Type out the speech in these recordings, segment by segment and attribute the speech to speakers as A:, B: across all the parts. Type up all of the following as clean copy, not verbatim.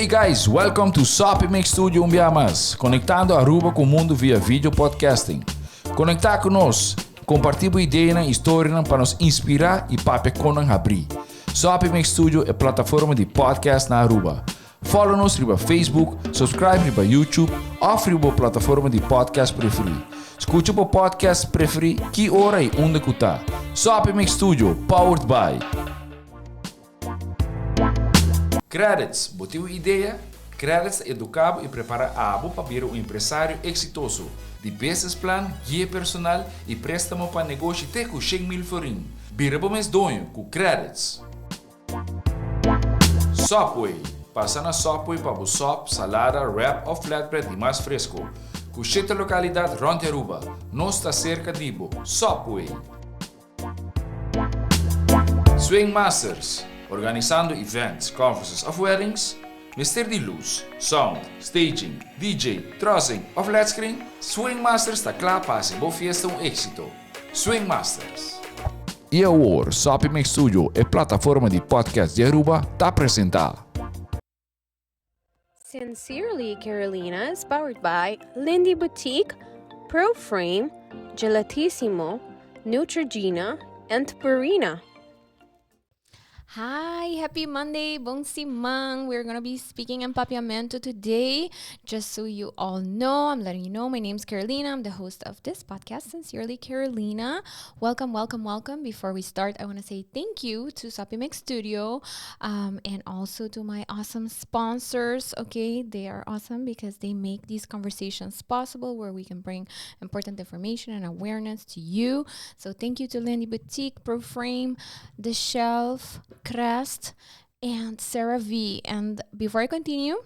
A: Hey guys, welcome to Soppy Mix Studio un bia mas, conectando Aruba cu mundo via video podcasting. Conecta cu nos, comparti bo ideanan y storianan pa nos inspira y papia con nan habri. Soppy Mix Studio e plataforma di podcast na Aruba. Follow nos riba Facebook, subscribe riba YouTube of riba bo plataforma di podcast preferi. Scucha bo podcast preferi ki ora y unda cu ta. Soppy Mix Studio, powered by. Credits, bo tin un idea? Credits ta educa bo y prepara abo pa bira un empresario exitoso. Di business plan, guia personal y prestamo pa negoshi te cu 100,000 florin. Bira bo mes doño cu Credits. Subway, pasa na Subway pa bo sop, salada, wrap of flatbread di mas fresco. Cu shete localidad rond di Aruba. Nos ta cerca di bo. Subway! Swing Masters, organisando events, conferences of weddings? Mester di luz, sound, staging, DJ, trussing of led screen? Swing Masters ta cla pa haci bo fiesta un exito. Swing Masters. Y awor, Soppy Mix Studio, e plataforma di podcast di Aruba, ta presenta.
B: Sincerely Carolina is powered by Lindy Boutique, Pro Frame, Gelatissimo, Neutrogena, and Purina. Hi, happy Monday, bon siman. We're gonna be speaking in Papiamento today. Just so you all know, I'm letting you know my name's Carolina. I'm the host of this podcast, Sincerely Carolina. Welcome, welcome, welcome. Before we start, I want to say thank you to Sapi Mix Studio and also to my awesome sponsors. Okay, they are awesome because they make these conversations possible where we can bring important information and awareness to you. So thank you to Landy Boutique, ProFrame, The Shelf, Crest, and Sarah V. And before I continue,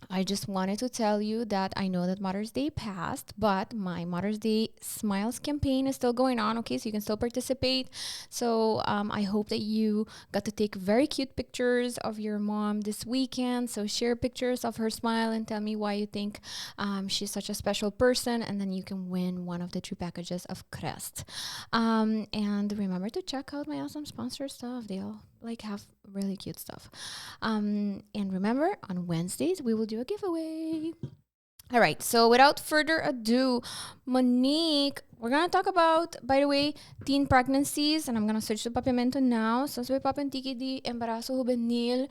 B: I just wanted to tell you that I know that Mother's Day passed, but my Mother's Day Smiles campaign is still going on. Okay, so you can still participate. So I hope that you got to take very cute pictures of your mom this weekend. So share pictures of her smile and tell me why you think she's such a special person. And then you can win one of the two packages of Crest. And remember to check out my awesome sponsor stuff. They all like have really cute stuff. And remember, on Wednesdays we will do a giveaway. All right, so without further ado, Monique, we're gonna talk about, by the way, teen pregnancies, and I'm gonna switch to papiamento now. So, nos papia un tiki di embaraso hubenil,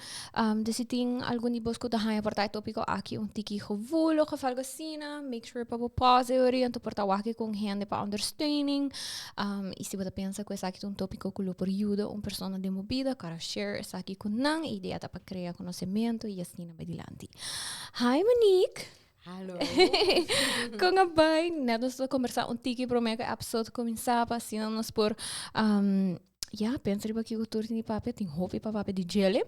B: dus si tin algun di boso ku ta haña por ta e tópiko aki un tiki gevoelig of algo asina, make sure pa bo pause ori anto por ta wak ku un hende pa ondersteuning. I si bo ta pensa ku esaki ta un tópiko ku lo por yuda un persona den bo bida, kara share esaki ku nan. E idea ta pa krea konosementu i asina bai dilanti. Hi Monique!
C: Hallo.
B: Kon a bai? Net nos ta kombersá un tiki promé ku e episode kuminsá pa asina nos por ya pensa riba kiko tur tin di papia. Tin hopi pa papia di djele.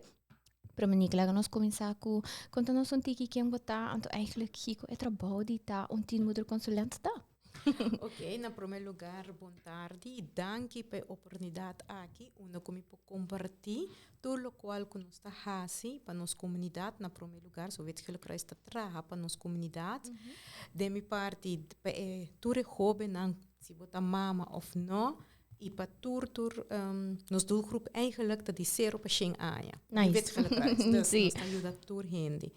B: Pero Monique, laga nos kuminsá ku konta nos un tiki ken bo ta, anto eigenlijk kiko e trabou di ta un tiermoederconsulent ta.
C: Ok, na promé lugar bon tardi i danki pa e oportunidat aki unda ku mi por kompartí tur lokual ku nos ta hasi pa nos komunidat na promé lugar. So Wit Gele Kruis ta traha pa nos komunidat. Den mi parti pa e tur e hóbennan, si bo ta mama òf nò, i pa tur tur nos doelgroep eigenlijk ta di sero pa shen aña.
B: Nice.
C: Wit Gele Kruis. Dus nos ta yuda tur hende.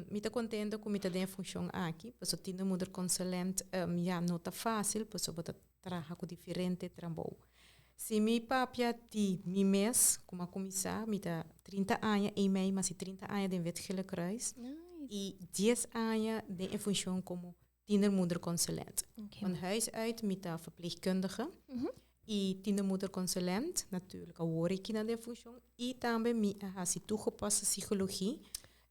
C: Mi ta kontento ku mi ta den e funshon aki, pasobra tienermoederconsulent ya no ta fásil, pasobra bo ta traha ku diferente trabou. Si mi papia di mi mes, kuma a kuminsá, mi ta 30 aña ei mei mas di 30 aña den Wit Gele Kruis i 10 aña den e funshon komo tienermoederconsulent. Van huis uit mi ta verpleegkundige i tienermoederconsulent, natuurlijk awor aki na den funshon, i tambe mi a hasi toegepaste psychologie.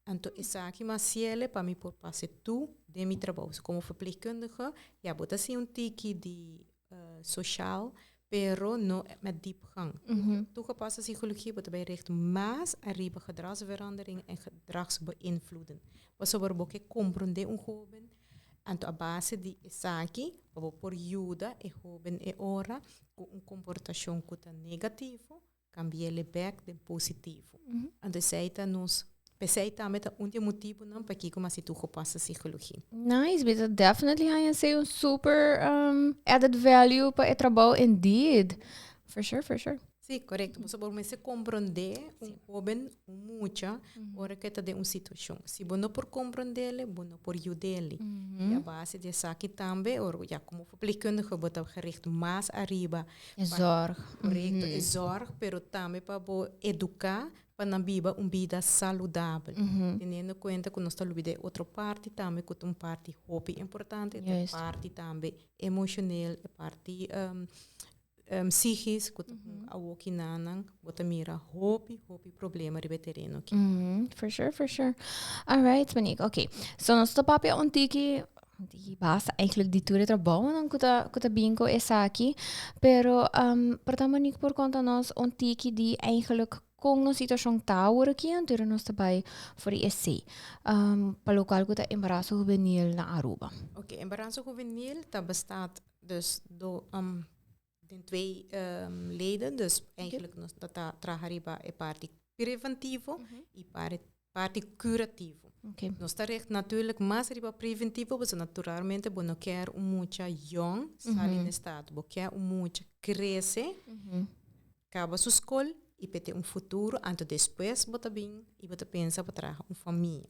C: Anto esaki mi a hasiel pa mi por pasa tur den mi trabou. So komo verpleegkundige, ya bo ta hasi un tiki di sociaal, pero no met diepgang. Toegepaste psychologie bo ta bay richt mas ariba gedragsverandering en gedragsbeïnvloeding. Pasobra bo ke komprondé un hoben, anto a base di esaki pa bo por yuda e hoben e ora ku un komportashon ku ta negativo, kambi'el bèk den positivo. Anto esei ta nos, p'esei tambe ta un di e motibunan pakiko mas si toegepaste psychologie.
B: Nice, mi ta definitely haña esei un super added value pa e trabou indeed. For sure, for sure.
C: Si, korekto. Bo bo mester komprondé un hóben, un mucha, ora ku e ta den un situashon. Si bo no por komprondé, bo no por yud'é. I a base di esaki tambe, ora, ja, komo verpleegkundige bo ta gericht mas ariba
B: Zorg.
C: Korekto, e zorg, pero tambe pa bo eduká pa nan biba un bida saludabel. Teniendo kuenta ku nos ta lubidá otro parti tambe, ku ta un parti hopi importante, e parti tambe emoshonal, e parti psichisch, ku ta awoki nan, bo ta mira hopi, hopi problema riba e tereno aki.
B: For sure, for sure. All right, Monique. Okay. So nos ta papia un tiki, un tiki basta eigenlijk di tur e trabounan ku ta bin ku esaki. Pero por ta Monique por konta nos un tiki di eigenlijk kon nos situashon ta awor aki, anto nos ta bai for di esei. Pa lokual ku ta embaraso hubenil na Aruba.
C: Oké, embaraso hubenil ta bestaat dus door den twee leden. Dus eigenlijk nos ta traha riba e parti preventivo i parti kurativo. Nos ta richt natuurlijk mas riba preventivo, pasobra naturalmente bo no kier un mucha yong sali na estado. Bo kier un mucha krese, kaba su skol i pa e tin un futuro, anto despues bo ta bin i bo ta pensa pa traha un famia.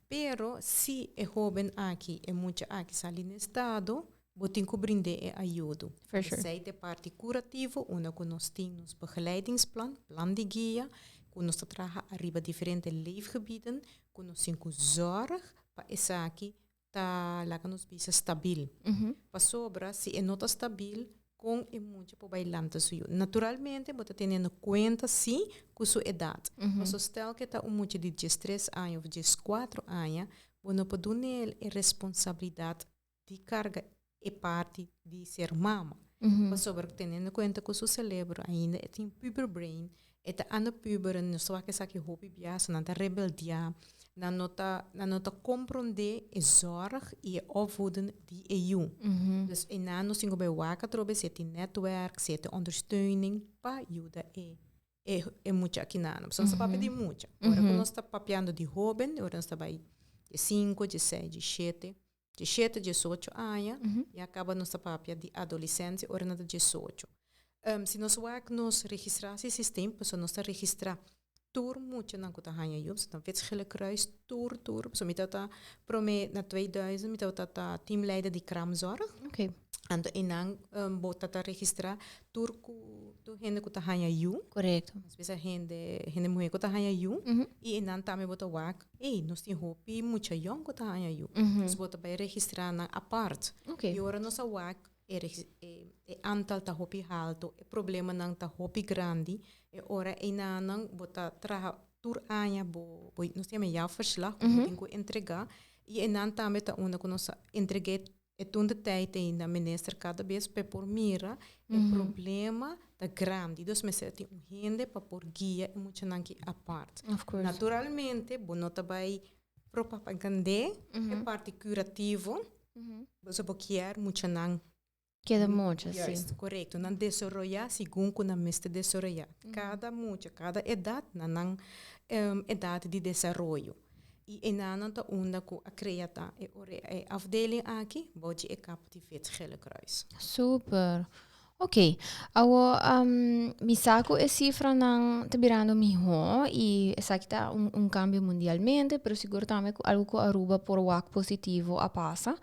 C: Pero si e hóben aki, e mucha aki sali na estado, bo tin ku brind'é e ayudo.
B: For sure.
C: Esei ta e parti kurativo, unda ku nos tin nos begeleidingsplan, plan di guia, ku nos ta traha ariba diferente leefgebieden, ku nos tin ku zòrg pa esaki ta laga nos bisa stabil. Pasobra si e no ta stabil, kon e mucha por bai lanta su yu? Naturalmente bo ta teniendo kuenta si ku su edat. Pasobra stel ku e ta un mucha di 13 aña òf 14 aña, bo no por dun'el e responsabilidat di karga e parti di ser mama. Pasobra teniendo kuenta ku su selebro ainda e tin puber brain, e ta anda puber, nos ta wak esaki hopi biaha, nan ta rebeldiá, nan no ta komprondé e zorg i e opvoeden di e yu. Dus einan nos tin ku bai wak atrobe si e tin netwerk, si e tin ondersteuning pa yuda e mucha akinan. Nos ta papia di mucha. Ora ku nos ta papiando di hóben, ora nos ta bai di 5, di 6, di 7, di 7, 18 aña, ya kaba nos ta papia di adolesensia, ora nan ta 18. Si nos wak nos registratiesysteem, pasobra nos ta registrá tur muchanan ku ta haña yu, so Wit Gele Kruis, tur, tur. So mi tabata promé na 2000, mi tabata teamleider di kraamzorg. Anto einan bo ta registrá tur ku tur hende ku ta haña yu. Nos bisa hende muhé ku ta haña yu. I einan tambe bo ta wak, ei, nos tin hopi mucha yòn ku ta haña yu. Dus bo ta bai registrá nan apart. I ora nos a wak e aantal ta hopi haltu, e problemanan ta hopi grandi, e ora einan bo ta traha tur aña bo nos yama jaarverslag, ku bo tin ku entregá. I einan tambe ta unda ku nos a entreg'é e toen de tijd ei na minister kada bes pa e por mira e problema ta grandi. Dus mester tin un hende pa por guia e muchanan aki apart.
B: Of course.
C: Naturalmente, bo no ta bai propagand'é e parti kurativo, pasobra bo kier muchanan
B: Keda mucha, si.
C: Juist, korekto. Nan desaroyá segun ku nan mester desaroyá. Kada mucha, kada edat na nan edat di desaroyo. I einan ta unda ku a krea ta e ora e afdeling aki bou di e kap di Wit Gele Kruis.
B: Super. Ok. Awo mi sa ku e sifranan ta birando mihó i esaki ta un kambio mundialmente, pero sigur tambe ku algu ku Aruba por wak positivo a pasa.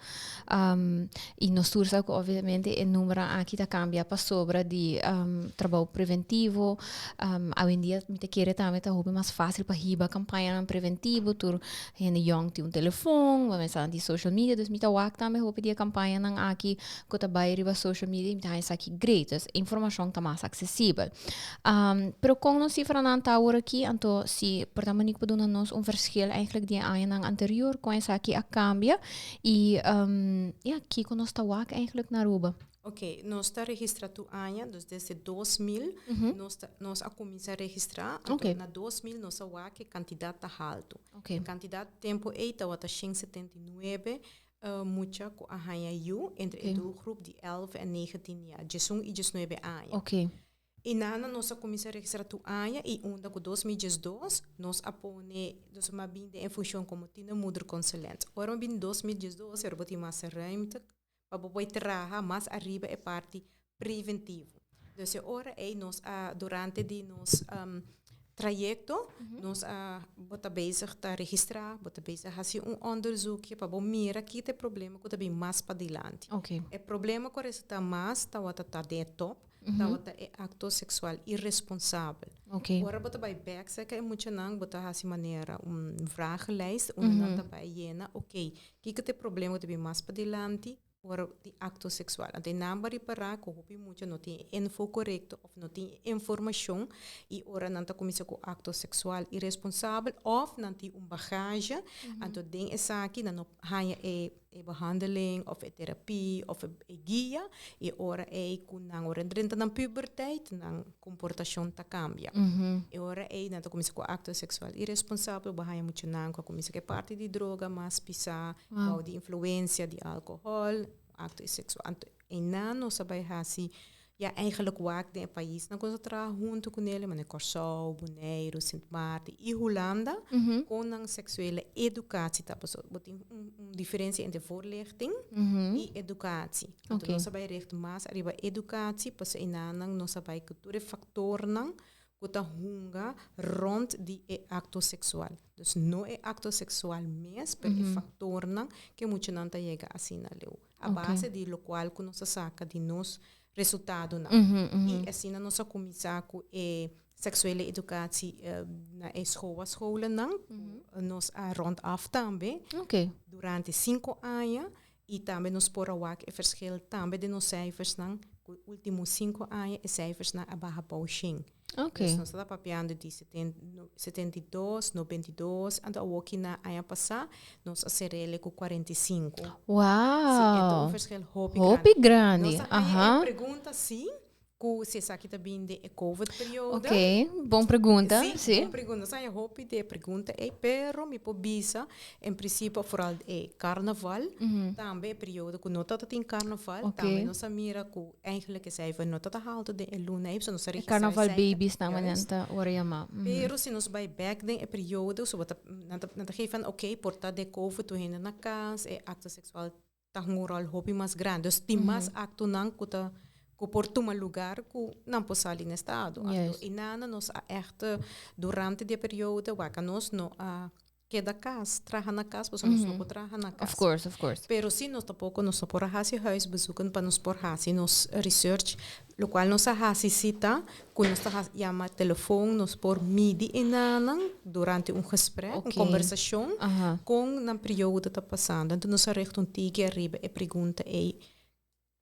B: I nos tur sa ku obviamente e numeronan aki ta kambia pasobra di trabou preventivo. Awendia mi ta kere tambe ta hopi mas fásil pa hiba kampañanan preventivo. Tur hende yòn tin un telefon, bo mester di social media, dus mi ta wak tambe hopi di e kampañanan aki ku ta bai riba social media i mi ta haña esaki great. Dus e informashon ta mas aksesibel. Pero kon nos sifranan ta awor aki, anto si por ta Monique por duna nos un verschil eigenlijk di e añanan anterior, kon esaki a kambia i ja, kiko nos ta wak eigenlijk na Aruba?
C: Ok, nos ta registrá tur aña, dus desde 2000 nos a kuminsá registrá, anto na 2000 nos a wak e kantidat ta haltu. E kantidat tempu ei tabata 179 mucha ku a haña yu entre e doelgroep di 11 en 19 jaar, 11 i 19 aña. I nana nos a kuminsá registrá tur aña i unda ku 2012 nos a pone, dus mi a bin den e funshon komo tienermoederconsulent. Ora mi a bin 2012 ora bo tin mas ruimte pa bo por traha mas ariba e parti preventivo. Dus e ora ei nos a durante di nos trayecto, nos a bo ta bezig ta registra, bo ta bezig hasi un onderzoekje pa bo mira ki ta e problema ku ta bin mas padilanti. E problema ku a resulta mas tawata ta den e top, tawata e acto seksual irresponsabel. Ora bo ta bai bek serka e muchanan, bo ta hasi manera un vragenlijst unda nan ta bai yena, ok, kiko ta e problema ku ta bin mas padilanti? Ora di acto sexual. Anto e nan ba ripara cu hopi mucha no tin e info corecto of no tin e informacion y ora nan ta cuminsa cu acto sexual irresponsabel of nan tin un bagage, anto den esaki nan no haya e e behandeling of e terapie of e guia y ora ey cu nan ora drenta nan puberteit nan comportacion ta cambia. E ora ey nan ta cuminsa cu acto sexual irresponsabel, bo haya muchanan cu a cuminsa cu e parti di droga mas pisa, Bou di influencia di alcohol, acto sexual. Anto einan nos a bai hasi ya eigenlijk wak den e paisnan ku nos a traha huntu ku nele, manera Kòrsou, Boneiru, Sint Maarten i Hulanda, kon nan seksuele educatie ta. Pasobra bo tin un diferensia entre voorlichting i educatie. Anto nos a bai richt mas ariba educatie, pasobra einanan nos a bai ku tur e faktornan ku ta hunga rònt di e akto seksual. Dus no e akto seksual mes, pero e faktornan ku e muchanan ta yega asina leu. A base di lokual ku nos a saka di nos resultadonan. I asina nos a kuminsá ku e seksuele edukatie na e scholascholennan. Nos a rònt af tambe durante sinku aña I tambe nos por a wak e verschil tambe den nos cijfersnan, ku ultimo sinku aña e cijfersnan a baha bou shen. Dus nos ta papiando di 72, 92, anto awoki na aña pasá nos a serele ku 45.
B: Wow!
C: Sí, e ta un verschil hopi grandi.
B: Hopi grandi,
C: Nos a haña e pregunta sí, ku si esaki ta bin den e covid periodo.
B: Ok, bon pregunta,
C: Sí,
B: sí.
C: bon pregunta. Nos haña hopi di e pregunta ei, pero mi por bisa en principio vooral e carnaval, tambe e periodo ku no tabata tin carnaval, tambe nos a mira ku eigenlijk e cijfer no tabata halto den e luna ei, pasobra nos a
B: E
C: registra e
B: carnaval
C: cijfer.
B: babies nan
C: Juist.
B: nan ta ora yama.
C: Pero si nos bai bek den e periodo, so bo ta, nan ta, nan ta geef aan, ok, por ta den covid tur hende na kas, e acto sexual ta hunga un ròl hopi mas grandi. Dus tin mas aktonan ku ta ku por tuma lugar ku nan por sali na estado. Anto i nana nos a ègt durante di e periodo wak nos no a keda kas, traha na kas, pasobra nos no por traha na kas.
B: Of course, of course.
C: Pero si nos tampoko nos no por a hasi huisbezoeken pa nos por hasi nos research. Lokual nos a hasi si ta ku nos ta yama telefon, nos por midi e nannan durante un gesprek, un kombersashon, kon nan periodo ta pasando. Anto nos a richt un tiki ariba e pregunta ei,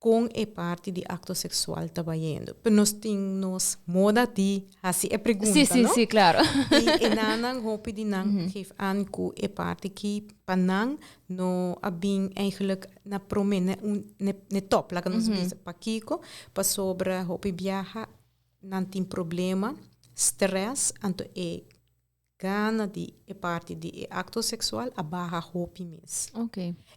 C: kon e parti di akto seksual ta bayendo. Pero nos tin nos moda di hasi e pregunta,
B: Sí, sí,
C: no?
B: sí, klaro.
C: I e nannan, hopi di nan geef aan ku e parti ki pa nan no a bin eigenlijk na prome ne un ne ne top, laga nos bisa. Pakiko? Pasobra hopi biaha nan tin problema, stress, anto e gana di e parti di e acto sexual a baha hopi mes.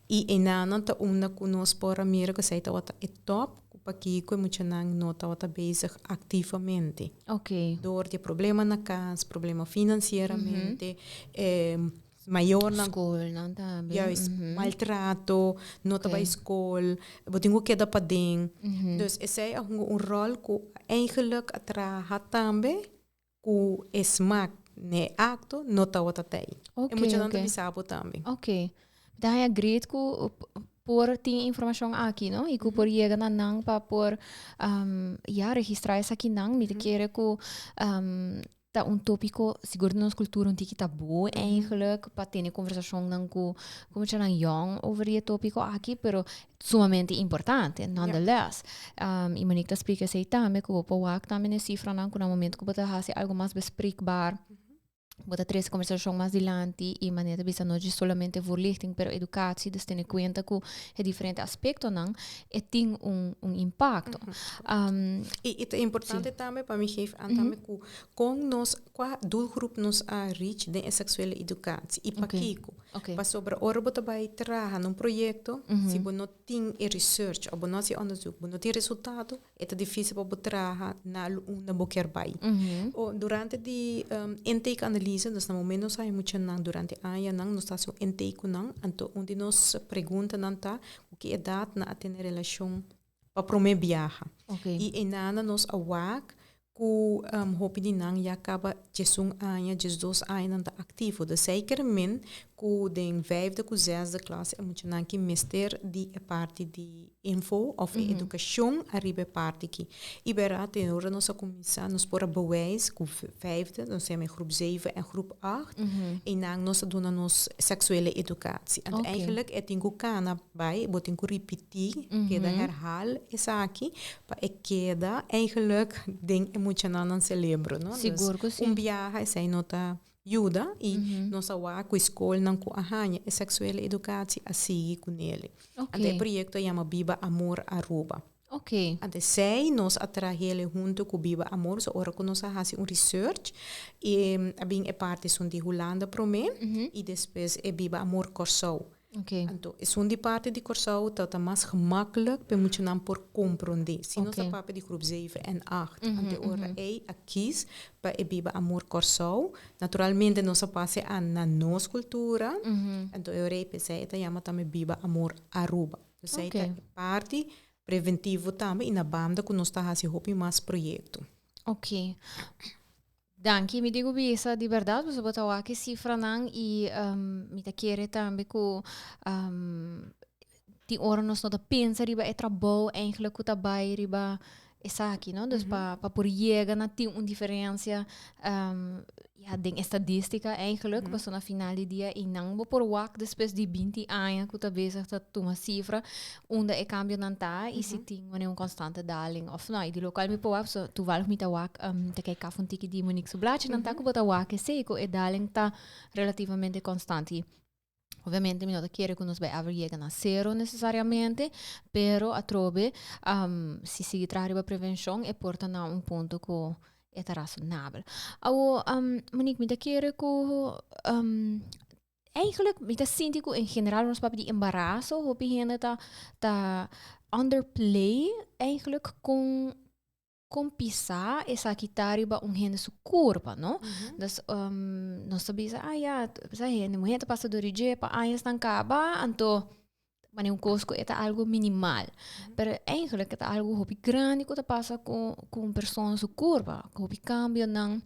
C: I enanan ta unda ku nos por a mira ku esei tabata e top, ku pakiko e muchanan no tabata bezig activamente. Door di e problema na kas, problema financieramente, e mayornan.
B: Skolnan tambe.
C: Juist, maltrato, no ta bai skol, bo tin ku keda paden. Dus esei a hunga un ròl ku eigenlijk a traha tambe ku e smak n'e akto no tabata tei. E muchanan ta bisa bo tambe.
B: Ok. Mi ta haña great ku por tin informashon aki, no? I ku por yega na nan pa por ya registrá esakinan. Mi ta kere ku ta un tópiko, sigur den nos kultura un tiki tabú eigenlijk, pa tene konversashonnan ku ku muchanan yòn over di e tópiko aki, pero sumamente importante, nonetheless. I Monique ta splika esei tambe, ku bo por wak tambe na e sifranan ku na momento ku bo ta hasi algu mas bespreekbaar, bo ta trese konversashon mas dilanti i manera ta bisa no djis solamente voorlichting, pero educatie, dus tene kuenta ku e diferente aspektonan, e tin un un impakto.
C: I ta importante tambe pa mi geef aan tambe ku kon nos, kua doelgroep nos a reach den e seksuele educatie i pakiko. Pasobra ora bo ta bai traha na un proyekto, si bo no tin e research òf bo no hasi onderzoek, bo no tin resultado, e ta difísil pa bo traha na unda bo kier bai. O durante di intake analyse, dus na momento nos haña muchanan durante añanan, nos ta hasi un intake ku nan, anto un di nos preguntanan ta, ku ki edat nan a tene relashon? Pa promé biaha. I einan nos a wak ku hopi di nan ya kaba 11 aña, 12 aña nan ta aktivo. Dus zeker men ku den vijfde ku zesde klas e muchanan ki mester di e parti di info of e edukashon ariba e parti ki. I bèrdat te ora nos a kuminsá nos por a bewijs ku vijfde, nos yama e groep 7 en groep 8, einan nos a duna nos seksuele edukatie. Anto eigenlijk e tin ku kana bai, bo tin ku ripití, keda herhaal esaki pa e keda eigenlijk den e muchanan nan celebro, no?
B: Sigur ku si.
C: Un biaha esei no ta yuda i nos a wak ku e skolnan ku a haña e seksuele edukatie a sigui ku nele. Anto e proyekto a yama Biba Amor Aruba. Anto esei nos a trahele hunto ku Biba Amor, so ora ku nos a hasi un research i a bin e parti esun di Hulanda promé i despues e Biba Amor Kòrsou. Anto, esun di parti di Kòrsou ta ta mas gemakkelijk pa e muchanan por komprondé. Si nos ta papia di groep 7 en 8, anto e ora ei a kis pa e Biba Amor Kòrsou. Naturalmente nos a pasa a na nos kultura, anto e ora ei p'esei e ta yama tambe Biba Amor Aruba. Dus ei ta e parti preventivo tambe i na banda ku nos ta hasi hopi mas proyekto.
B: Ok. Danki, mi digo bisa di berdad, pasobra bo ta wak e cifranan y mi ta kere tambe cu tin ora nos no ta pensa riba e trabou eigenlijk cu ta bay riba esaki, no? Dus pa por yega na tin un diferencia ya den estadistica eigenlijk, pasobra na final di dia y nan bo por wak despues di 20 aña cu ta bezig ta tuma cifra unda e cambionan ta y si tin wanneer un constante daling of no. Y di locual mi por wak, so toevallig mi ta wak, ta kijk af un tiki di Monique su blachi, nan ta cu bo ta wak esey cu e daling ta relativamente constant. Y obviamente mi no ta kere cu nos bay ever yega na cero necesariamente, pero atrobe si sigui traha riba prevencion e por ta na un punto cu e ta razonabel. Awo, Monique, mi ta kere cu eigenlijk mi ta sinti cu en general nos papia di embarazo, hopi hende ta ta underplay eigenlijk con con pisa esaki ta riba un hende su curpa, no? Dus nos ta bisa, ah ya, sa hende muher ta pasa door di dje pa añasnan caba, anto mane un cos cu e ta algo minimal. Pero eigenlijk e ta algo hopi grandi cu ta pasa cu cu un persona su curpa, hopi cambionan.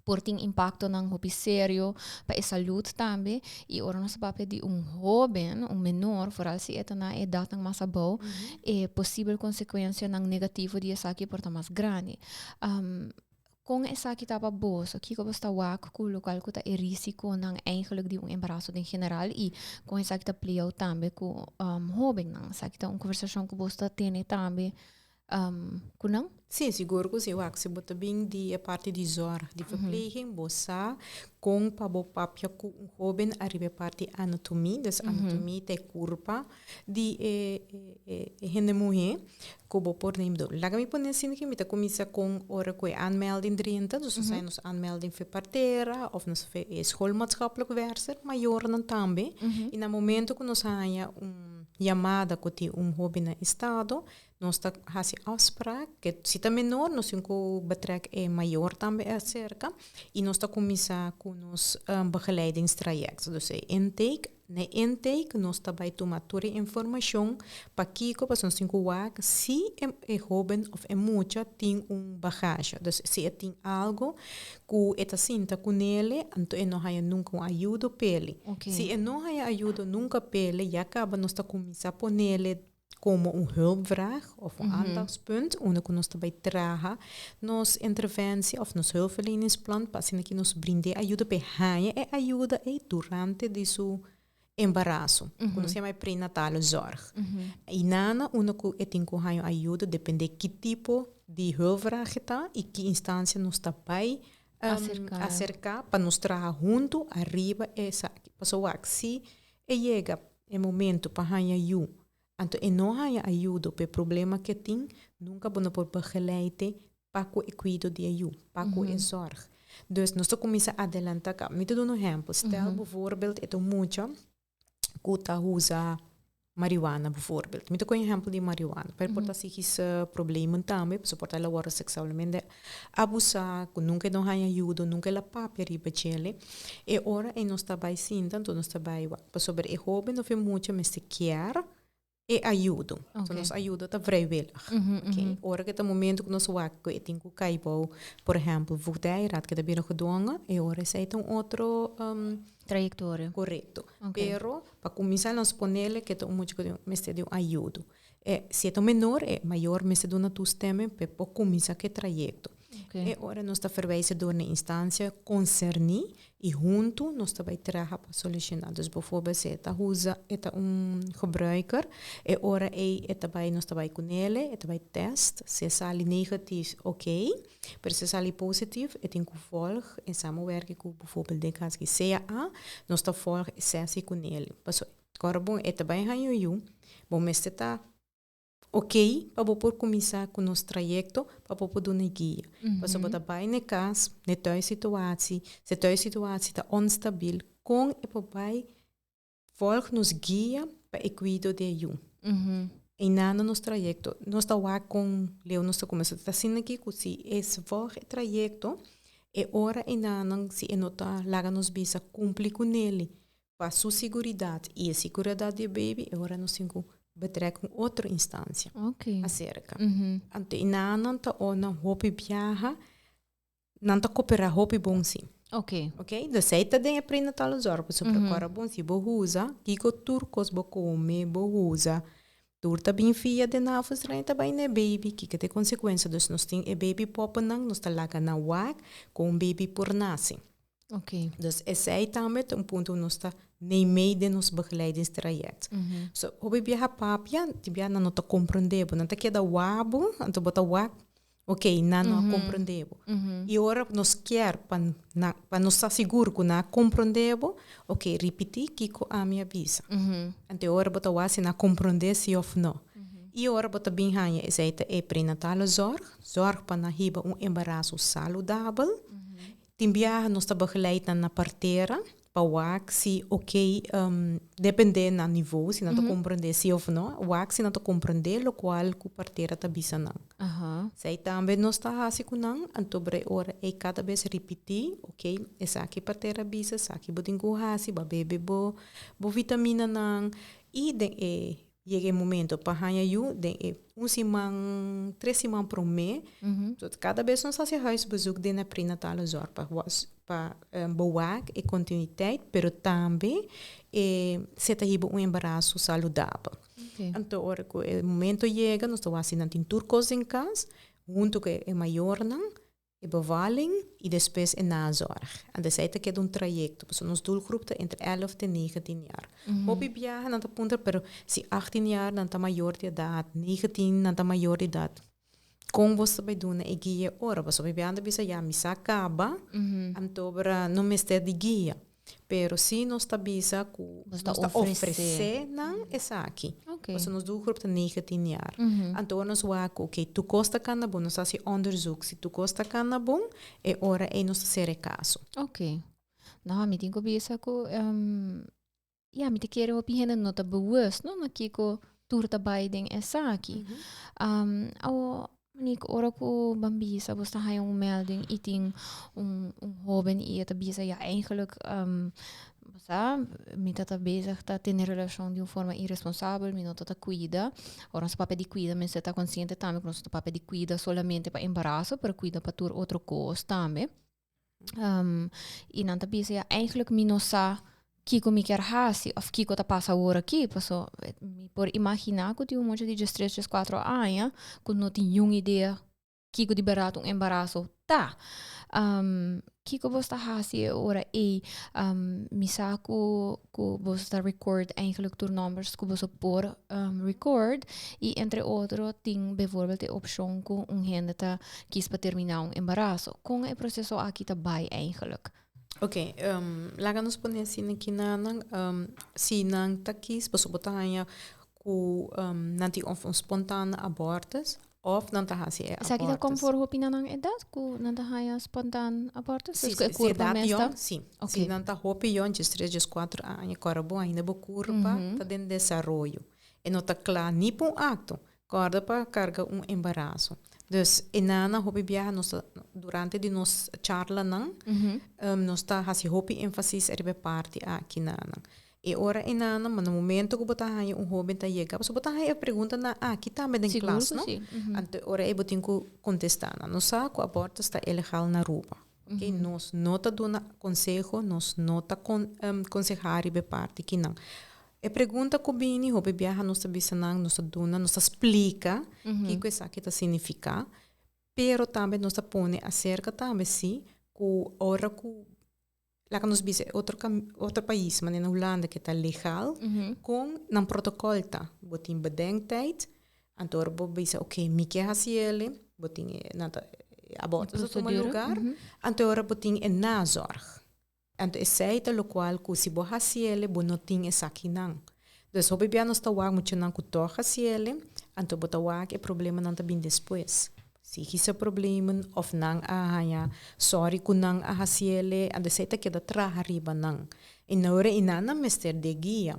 B: Por tin impactonan hopi serio pa e salud tambe y ora nos ta papia di un hoben, un menor, vooral si e ta na edadnan mas abou, e posibel consecuencianan negativo di esaki por ta mas grandi. Con esaki ta pa boso? Kico boso ta wak cu locual cu ta e risiconan eigenlijk di un embarazo den general y con esaki ta play out tambe cu hobennan? Esaki ta un conversacion cu boso ta tene tambe Ku nan?
C: Sí, sigur ku sí. Wak, si bo ta bin di e parti di zorg, di verpleging, bo sa kon pa bo papia ku un hóben ariba e parti anatomie. Dus anatomie ta e kurpa di e e hende muhé ku bo por neem door. Laga mi pone asina ke mi ta kuminsá kon ora ku e aanmelding drenta. Dus nos haña nos aanmelding for partera òf nos for e schoolmaatschappelijk werkster, mayornan tambe. I na momento ku nos haña un yamada ku tin un hóben na estado, Nos ta hasi afspraak, ke si ta menor nos tin ku betrek e mayor tambe aserka i nos ta kuminsá ku nos begeleidingstraject. Dus e intake, na e intake nos ta bai tuma tur e informashon pakiko, pasobra nos tin ku wak si e hoben òf e mucha tin un bagage. Dus si e tin algo ku e ta sinta kunele, anto e no haña nunka un ayudo p'e. Si e no haña ayudo nunka p'e, ya kaba nos ta kuminsá ponele como un hulpvraag of un aandachtspunt, unda cu nos ta bay traha nos interventie of nos hulpverleningsplan pa asina ki nos brind'é ayuda p'e haña e ayuda ei durante di su embaraso, cu nos yama e prenatale zorg. Y nana unda cu e tin cu haña ayuda depende ki tipo di hulpvraag e ta y ki instancia nos ta bay acerca pa nos traha hunto ariba esaki. Pasobra wak si e yega e momento pa haña yu, anto e no haña ayudo pa e problema ke tin, nunka bo no por begeleid'e pa ku e kuido di e yu, pa ku e zorg. Dus nos ta kuminsá adelantá kaba. Mi ta duna un ehèmpel, stel bijvoorbeeld e ta un mucha ku ta usa marihuana bijvoorbeeld. Mi ta kohe un ehèmpel di marihuana, pero por ta psikische problemen tambe, pasobra por ta el a wòrdu seksualmente abusá, ku nunka e no haña ayudo, nunka el a papia riba djele. E ora ei nos ta bai sinta, anto nos ta bai wak, pasobra e hóben òf e mucha mester kier. E ayudo. So nos ayudo ta vrijwillig. Okay. Ora ku ta momento ku nos wak ku e tin ku kai bou, por ehempel, voogdijraad ku ta bira gedwongen, e ora esei ta un otro
B: Trayectoria.
C: Korekto. Pero pa kuminsá nos ponele ku ta un mucha ku mester di un ayudo. E si e ta un menor, e mayor mester duna toestemming pa e por kuminsá ku e trayekto. E ora nos ta verwijzen door na instansia konserní i huntu nos ta bai traha pa solushoná. Dus bijvoorbeeld si e ta usa, e ta un gebruiker, e ora ei e ta bai, nos ta bai kunele, e ta bai tèst, si e sali negatief oké, pero si e sali positief e tin ku vòlg in samenwerking ku bijvoorbeeld den kas di CAA, nos ta vòlg e sesi kunele. Pasobra kòrda bon e ta bai haña yu, bo mester ta Ok pa bo por kuminsá ku nos trayekto pa bo por duna e guia. Pasobra bo ta bai na e kas, na e thuissituatie, si e thuissituatie ta onstabil, kon e por bai vòlg nos guia pa e kuido di e yu. Einan na nos trayekto nos ta wak kon leu nos ta kuminsá. Ta asina aki ku si e vòlg e trayekto, e ora einan si e no ta laga nos bisa kumpli ku neli Pa su siguridat i e siguridat di e baby, e ora nos tin ku betrek un otro instansia aserka. Anto e nannan ta ora hopi biaha, nan ta koperá hopi bon si. Ok, dus ei ta den e prenatale zorg, pasobra kòrda bon si bo usa kiko tur kos bo kome, bo usa, tur ta bin fia den navelstreng ta bai na e baby, kiko ta e konsekuensia. Dus nos tin e baby poppennan, nos ta laga nan wak kon un baby por nase. Dus esei tambe ta un punto ku nos ta meimei den nos begeleidingstraject. So, hopi biaha papia, tin biaha nan no ta komprendé bo. Nan ta keda wak bo, anto bo ta wak, ok, nan no a komprendé bo. I ora nos kier pa nan, pa nos ta sigur ku nan a komprendé bo, ok, ripití kiko ami a bisa. Anto e ora bo ta wak si nan a komprendé si òf no. I ora bo ta bin haña esei ta e prenatale zorg, zorg pa nan hiba un embaraso saludabel. Tin biaha nos ta begeleid nan na partera pa wak si ok, depende nan nivo, si nan ta comprende si of no, wak si nan ta comprende locual cu partera ta bisa nan. Esey tambe nos ta haci cu nan, anto bre ora ey cada bes ripiti, ok, esaki partera bisa, esaki bo tin cu haci, bo a bebe bo bo vitaminanan y den e Yega e momento pa haña yu den e un siman, tres siman promé. So kada bes nos hasi huisbezoek den e prenatale zorg pa pa bewak e kontinuiteit, pero tambe e si e ta hiba un embaraso saludabel. Anto ora ku e momento yega nos ta wak si nan tin tur kos den kas huntu ku e mayornan. E bevalling y despues e nazorg. Anto esei ta keda un trayecto, pasobra nos doelgroep ta entre elf te negentien jaar. Hopi biaha nan ta puntra, pero si achttien jaar nan ta mayor di edad, negentien nan ta mayor di edad, con bo ta bay duna e guia ora? Pasobra hopi biaha nan ta bisa, ya mi sa caba, anto bra no mester di guia. Pero si nos ta bisa ku nos ta ofresé nan esaki. Pasobra nos doelgroep ta 19 jaar. Anto ora nos wak ku oké, tur kos ta kanda bon, nos hasi onderzoek. Si tur kos ta kanda bon, e ora ei nos ta sera e kaso.
B: Oké. No, mi tin ku bisa ku ya, mi ta kere hopi hende no ta bewust no na kiko tur ta bai den esaki. Awo Monique, ora ku ban bisa bo sta haña un melding i tin un un hoben i e ta bisa ya eigenlijk bo sa mi ta ta bezig ta tene relashon di un forma iresponsabel, mi no ta ta kuida. Ora nos ta papia di kuida mester ta konsiente tambe ku nos no ta papia di kuida solamente pa embaraso pero kuida pa tur otro kos tambe. I nan ta bisa ya eigenlijk mi no sa kiko mi kier hasi of kiko ta pasa awor aki paso mi por imagina ku tin un mucha di diestres dieskuatro aña ku no tin niun idea kiko di bèrdat un embaraso ta. Kiko bos ta hasi e ora ei? Mi sa ku ku boso ta record eigenlijk tur numbers ku boso por record y entre otro tin bijvoorbeeld e opcion ku un hende ta kies pa termina un embaraso. Kon e proceso aki ta bai eigenlijk?
C: Ok, laga nos pone asina aki nan, si nan ta kies pasobra bo ta haña ku nan tin of un spontane abortus Of nan ta hasi e
B: Esaki ta
C: abortus.
B: konfor hopi na nan edat ku nan ta haña spontaan abortus?
C: Si,
B: Dus ku e
C: si
B: kurpa
C: edat
B: mes ta?
C: yòn, si. Si
B: Ok.
C: nan ta hopi yòn, diestres, dieskuater aña, kòrda bo ainda bo kurpa ta den desaroyo. E no ta kla ni pa un akto. Kòrda pa karga un embaraso. Dus e nana hopi biaha nos ta, durante di nos charlanan, nos ta hasi hopi énfasis riba e parti aki nanan. E ora einan, ma na momento ku bo ta haña un hóben ta yega, pasobra bo ta haña e preguntanan aki tambe den
B: Sigur
C: klas,
B: ku
C: no?
B: si.
C: Anto e ora ei bo tin ku kontestá nan. Nos sa ku abortus ta ilegal na Aruba. Oké, nos no ta duna konseho, nos no ta kon konsehá riba e parti kinan. E pregunta ku bini hopi biaha nos ta bisa nan, nos ta duna, nos ta splika kiko esaki ta signifiká, pero tambe nos ta pone aserka tambe si ku ora ku laga nos bisa e otro otro pais manera na Hulanda ke ta legal, kon nan protokòl ta. Bo tin bedenktijd, anto ora bo bisa oké mi ke hasi ele, bo tin e nan ta aborto ta tuma lugar, anto ora bo tin e nazorg. Anto esei ta lokual ku si bo hasi ele bo no tin esakinan. Dus hopi bia nos ta wak muchanan ku tòg hasi ele, anto bo ta wak e problemanan ta bin despues. Psíkische problemen òf nan a haña sòri ku nan a hasi ele, anto esei ta keda traha riba nan. I no ora i nan nan mester di e guia.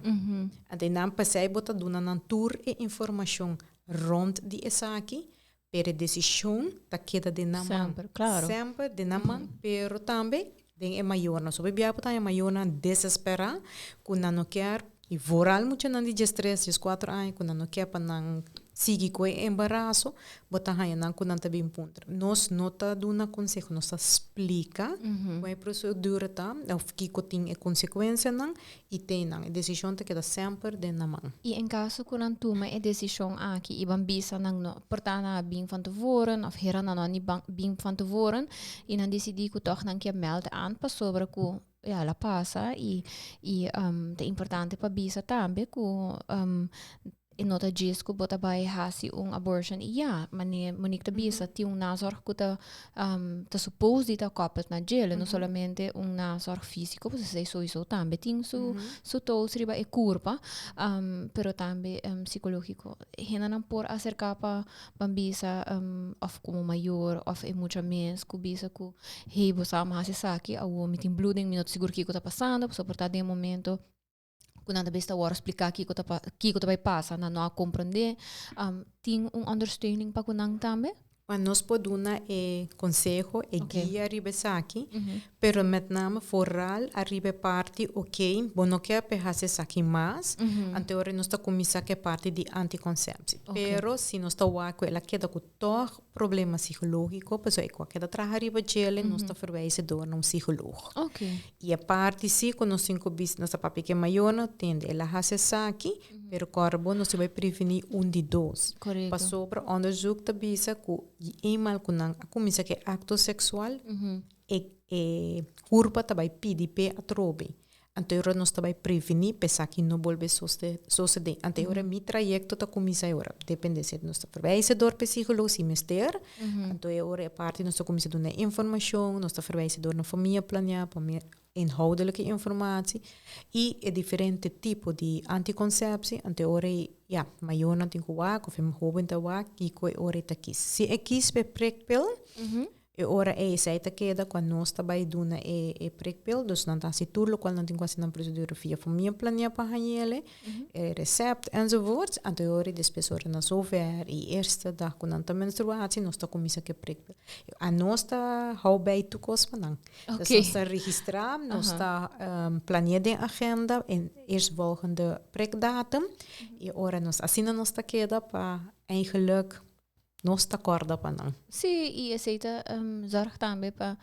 C: Anto i nan p'esei bo ta duna nan tur e informashon rònt di esaki, Pero e desishon ta keda den nan man.
B: Semper, claro.
C: Semper den nan man, pero tambe den e mayornan. So bia bo ta haña mayornan desesperá ku nan no kier, i vooral muchanan di diestres, dieskuater aña ku nan no kier pa nan sigui ku e embaraso, bo ta haña nan ku nan ta bin puntra. Nos no ta duna konseho, nos ta splika kon e prosedura ta òf kiko tin e konsekuensianan I te nan. E desishon ta keda semper den nan man.
B: I en kaso ku nan tuma e desishon aki i ban bisa nan no por ta nan a bin van tevoren of hera nan no a ni bin van tevoren i nan disidí ku tòg nan ke mèld aan pasobra ku ya el a pasa i i ta importante pa bisa tambe ku E no ta djis ku bo ta bai hasi un abortion i ya, mane Monique ta bisa, tin un nazorg ku ta ta suppose di ta koppeld na djele, no solamente un nazorg físiko, pasobra esei souiso tambe tin su su tolls riba e kurpa, pero tambe psikológiko. Hendenan por aserká pa ban bisa òf komo mayor òf e mucha mes ku bisa ku hey bo sa mi hasi esaki, awor mi tin bloeding, mi no ta sigur kiko ta pasando, pasobra por ta den e momento ku nan ta bes ta wòrdu spliká kiko ta kiko ta bai pasa, nan no a komprondé. Tin un ondersteuning pa ku nan tambe?
C: Bueno, nos por duna e konseho, e guia riba esaki, pero met name vooral ariba e parti, oké, bo no ke pa e hasi esaki mas, anto ora nos ta kuminsá ku e parti di antikonsepsie. Pero si nos ta wak ku el a keda ku tòg problema psikológiko, pasobra e ku a keda traha riba djele, nos ta verwijzen door na un psikoloog. I e parti si ku nos tin ku bisa, nos ta papia ku e mayornan, tende el a hasi esaki, pero kòrda bo nos tin bai prevení un di dos. Pasobra onderzoek ta bisa ku eenmaal ku nan a kuminsá ku e akto seksual, e e kurpa ta bai pidi p'e atrobe. Anto e ora nos ta bai prevení pa esaki no bolbe sosodé. Anto e ora mi trayekto ta kuminsá e ora. Depende si nos ta verwijzen dor pa e psicoloog si mester. Anto e ora e parti nos ta kuminsá duna informashon, nos ta verwijzen dor na famia planeá pa meer inhoudelijke informatie i e diferente tipo di antikonsepsie. Anto e ora ei, ya, mayornan tin ku wak òf e hóben ta wak kiko e ora ei ta kis. Si e kis pa e prikpil, E ora ei esei ta keda kua nos ta bai duna e e prikpil, dus nan ta hasi tur lokual nan tin ku hasi nan prosedura via famia planea pa hañ'ele, e resept enzovoorts. Anto e ora ei despues ora nan zover i eerste dag ku nan ta menstruatie nos ta kuminsá ku e prikpil. Anos ta hou bij tur kos pa nan. Dus nos ta registrá, nos ta planea den agenda e eerstvolgende prikdatum i ora nos asina nos ta keda pa eigenlijk Nos ta kòrda pa nan.
B: Sí, i esei ta zorg tambe pa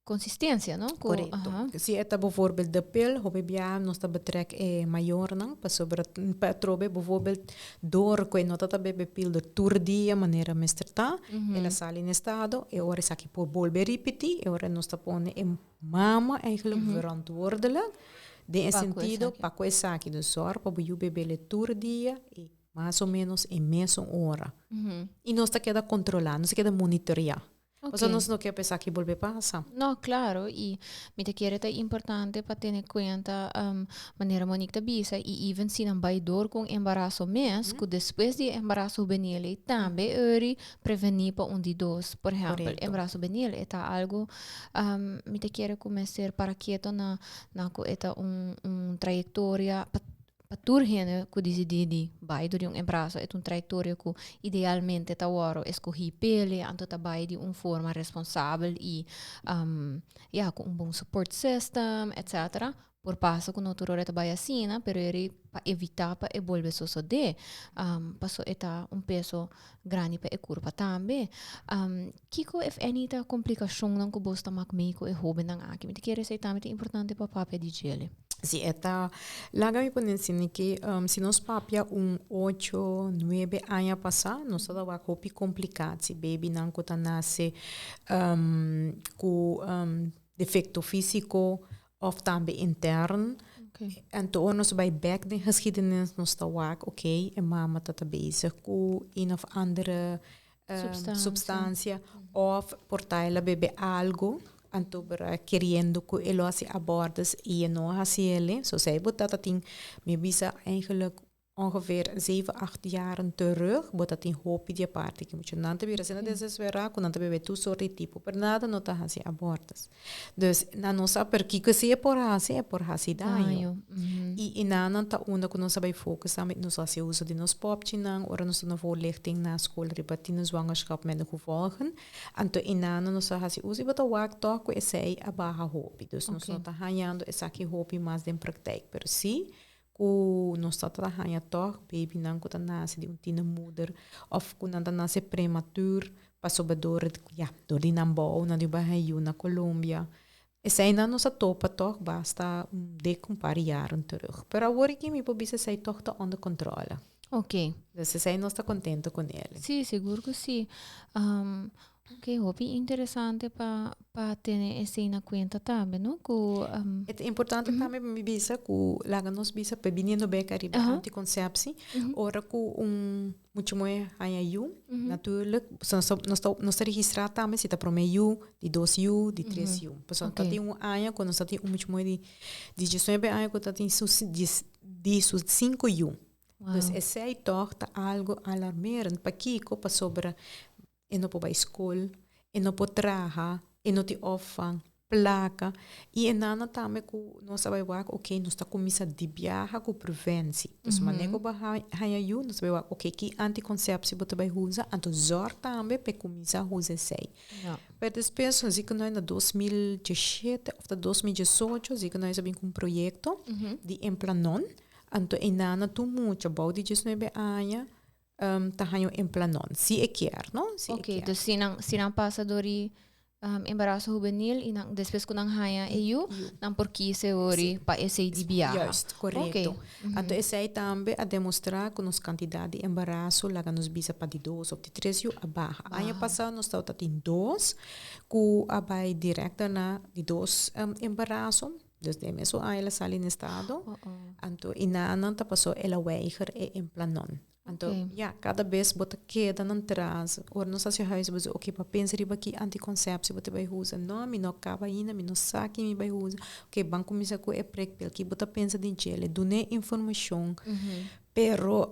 B: konsistensia, no?
C: Ku, Korekto. Si e ta bijvoorbeeld de pil, hopi bia nos ta betrek e mayornan pasobra pa atrobe bijvoorbeeld dor ku e no ta ta bebe pil der tur dia manera mester ta, el a sali na estado, e ora esaki por bolbe ripití, e ora nos ta pone e mama eigenlijk verantwoordelijk den e sentido pa ku esaki. Dus zòrg pa bo yu bebele tur dia i Mas o menos e mesun ora. I nos ta keda kontrolá, nos ta keda monitoreá. Pasobra nos no ke pa esaki bolbe pasa.
B: No, klaro. I mi ta kere ta importante pa tene kuenta manera Monique ta bisa i even si nan bai dor ku un embaraso mes, ku despues di e embaraso hubenil ei tambe ori prevení pa un di dos. Por ehèmpel, embaraso hubenil e ta algu mi ta kere ku mester para keto na na ku e ta un un trayektoria pa Pa tur hende ku disidí di bai dor di un embaraso e ta un trayektoria ku idealmente ta wòrdu eskohí p'e, anto ta bai di un forma responsabel i ya ku un bon support system etcetera. Por pasa ku no tur ora e ta bai asina, pero eri pa evitá pa e bolbe sosodé. Paso e ta un peso grandi pa e kurpa tambe. Kiko if any ta komplikashonnan ku bos ta mak mee ku e hóbennan aki? Mi ta kere esei tambe ta importante pa papia di djele.
C: Si e ta, laga mi pone asina ke si nos papia un ocho, nuebe aña pasá nos ta wak hopi kompliká si babynan ku ta nase ku defekto físiko òf tambe intern. Anto ora nos bai bèk den geschiedenis nos ta wak oké e mama ta ta bezig ku een of andere substansia òf por ta el a bebe algu anto bira keriendo ku e lo hasi abortus i e no a hasi el. So esei bo ta tin mi bisa eigenlijk ongeveer zeven, acht jaren terug, bo ta tin hopi di e parti ki mucha nan ta bira asina desesperá ku nan ta bebe tur sort di tipo, pero nada no ta hasi abortus. Dus nan no sa per kiko si e por hasi, e por hasi daño. I i nan nan ta unda ku nos a bai focus tambe, nos a hasi uso di nos popchinan, ora nos ta duna voorlichting na skol riba tienerzwangerschap met de gevolgen. Anto i nan nan nos a hasi uso i bo ta wak tòg ku esei a baha hopi. Dus nos no ta hañando esaki hopi mas den praktijk, pero si ku nos ta ta haña tòg babynan ku ta nase di un tienermoeder òf ku nan ta nase prematuur pasobra dor ya dor di nan bou nan di baha yu na Colombia. Eseinan nos a topa tòg basta un dik un par jaren terug. Pero awor aki mi por bisa esei tòg ta onder controle.
B: Ok.
C: Dus esei nos ta kontento kuné.
B: Sí, sigur ku sí. Ok, hopi interesante pa pa tene esei na kuenta tambe, no? Ku
C: um, E ta importante tambe pa mi bisa ku laga nos bisa pa biniendo bek ariba antikonsepsie, ora ku un mucha muhé haña yu, natuurlijk, nos ta nos ta nos ta registrá tambe si ta promé yu, di dos yu, di tres yu. Pasobra ta tin un aña ku nos ta tin un mucha muhé di diesnuebe aña ku ta tin su di su sinku yu. Dus esei tòg ta algu alarmerend. Pakiko? Pasobra E no por bai skol, e no por traha, e no tin opvang, plaka. I e nana tambe ku nos a bai wak, oké, nos ta kuminsá di biaha ku preventie. Dus manera ku bo haña yu, nos ta bai wak, oké, ki antikonsepsie bo ta bai usa, anto zòrg tambe pa e kuminsá usa esei. Pero despues ziekenhuis na 2017 òf ta 2018 ziekenhuis a bin ku un proyekto di Implanon. Anto e nana tur mucha bou di diesnuebe aña ta haña un implanon, si e kier, no? Si e
B: Ok,
C: kier.
B: dus si nan, si nan pasa door di um, embarazo juvenil y nan, despues ku nan haña e yu,
C: Yu.
B: nan por kies ori pa esei di biaha.
C: Juist, correcto.
B: Ok.
C: Anto esei tambe a demostra ku nos kantidat di embaraso laga nos bisa pa di dos of di tres yu a baha. Aña pasá nos tabata tin dos ku a bai direct daarna di dos embaraso. Dus den mesun aña el a sali na estado.
B: Oh, oh.
C: Anto i nan ta pasó el a weiger e implanon. Anto
B: Ok.
C: ja, kada bes bo ta keda nan tras. Ora nos hasi huis bo di oké pa pensa riba ki antikonsepsie bo ta bai usa. No, mi no kaba ainda, mi no sa ki mi bai usa. Oké, ban kuminsá ku e prikpil. Ki bo ta pensa den djele? Dun'é informashon. Pero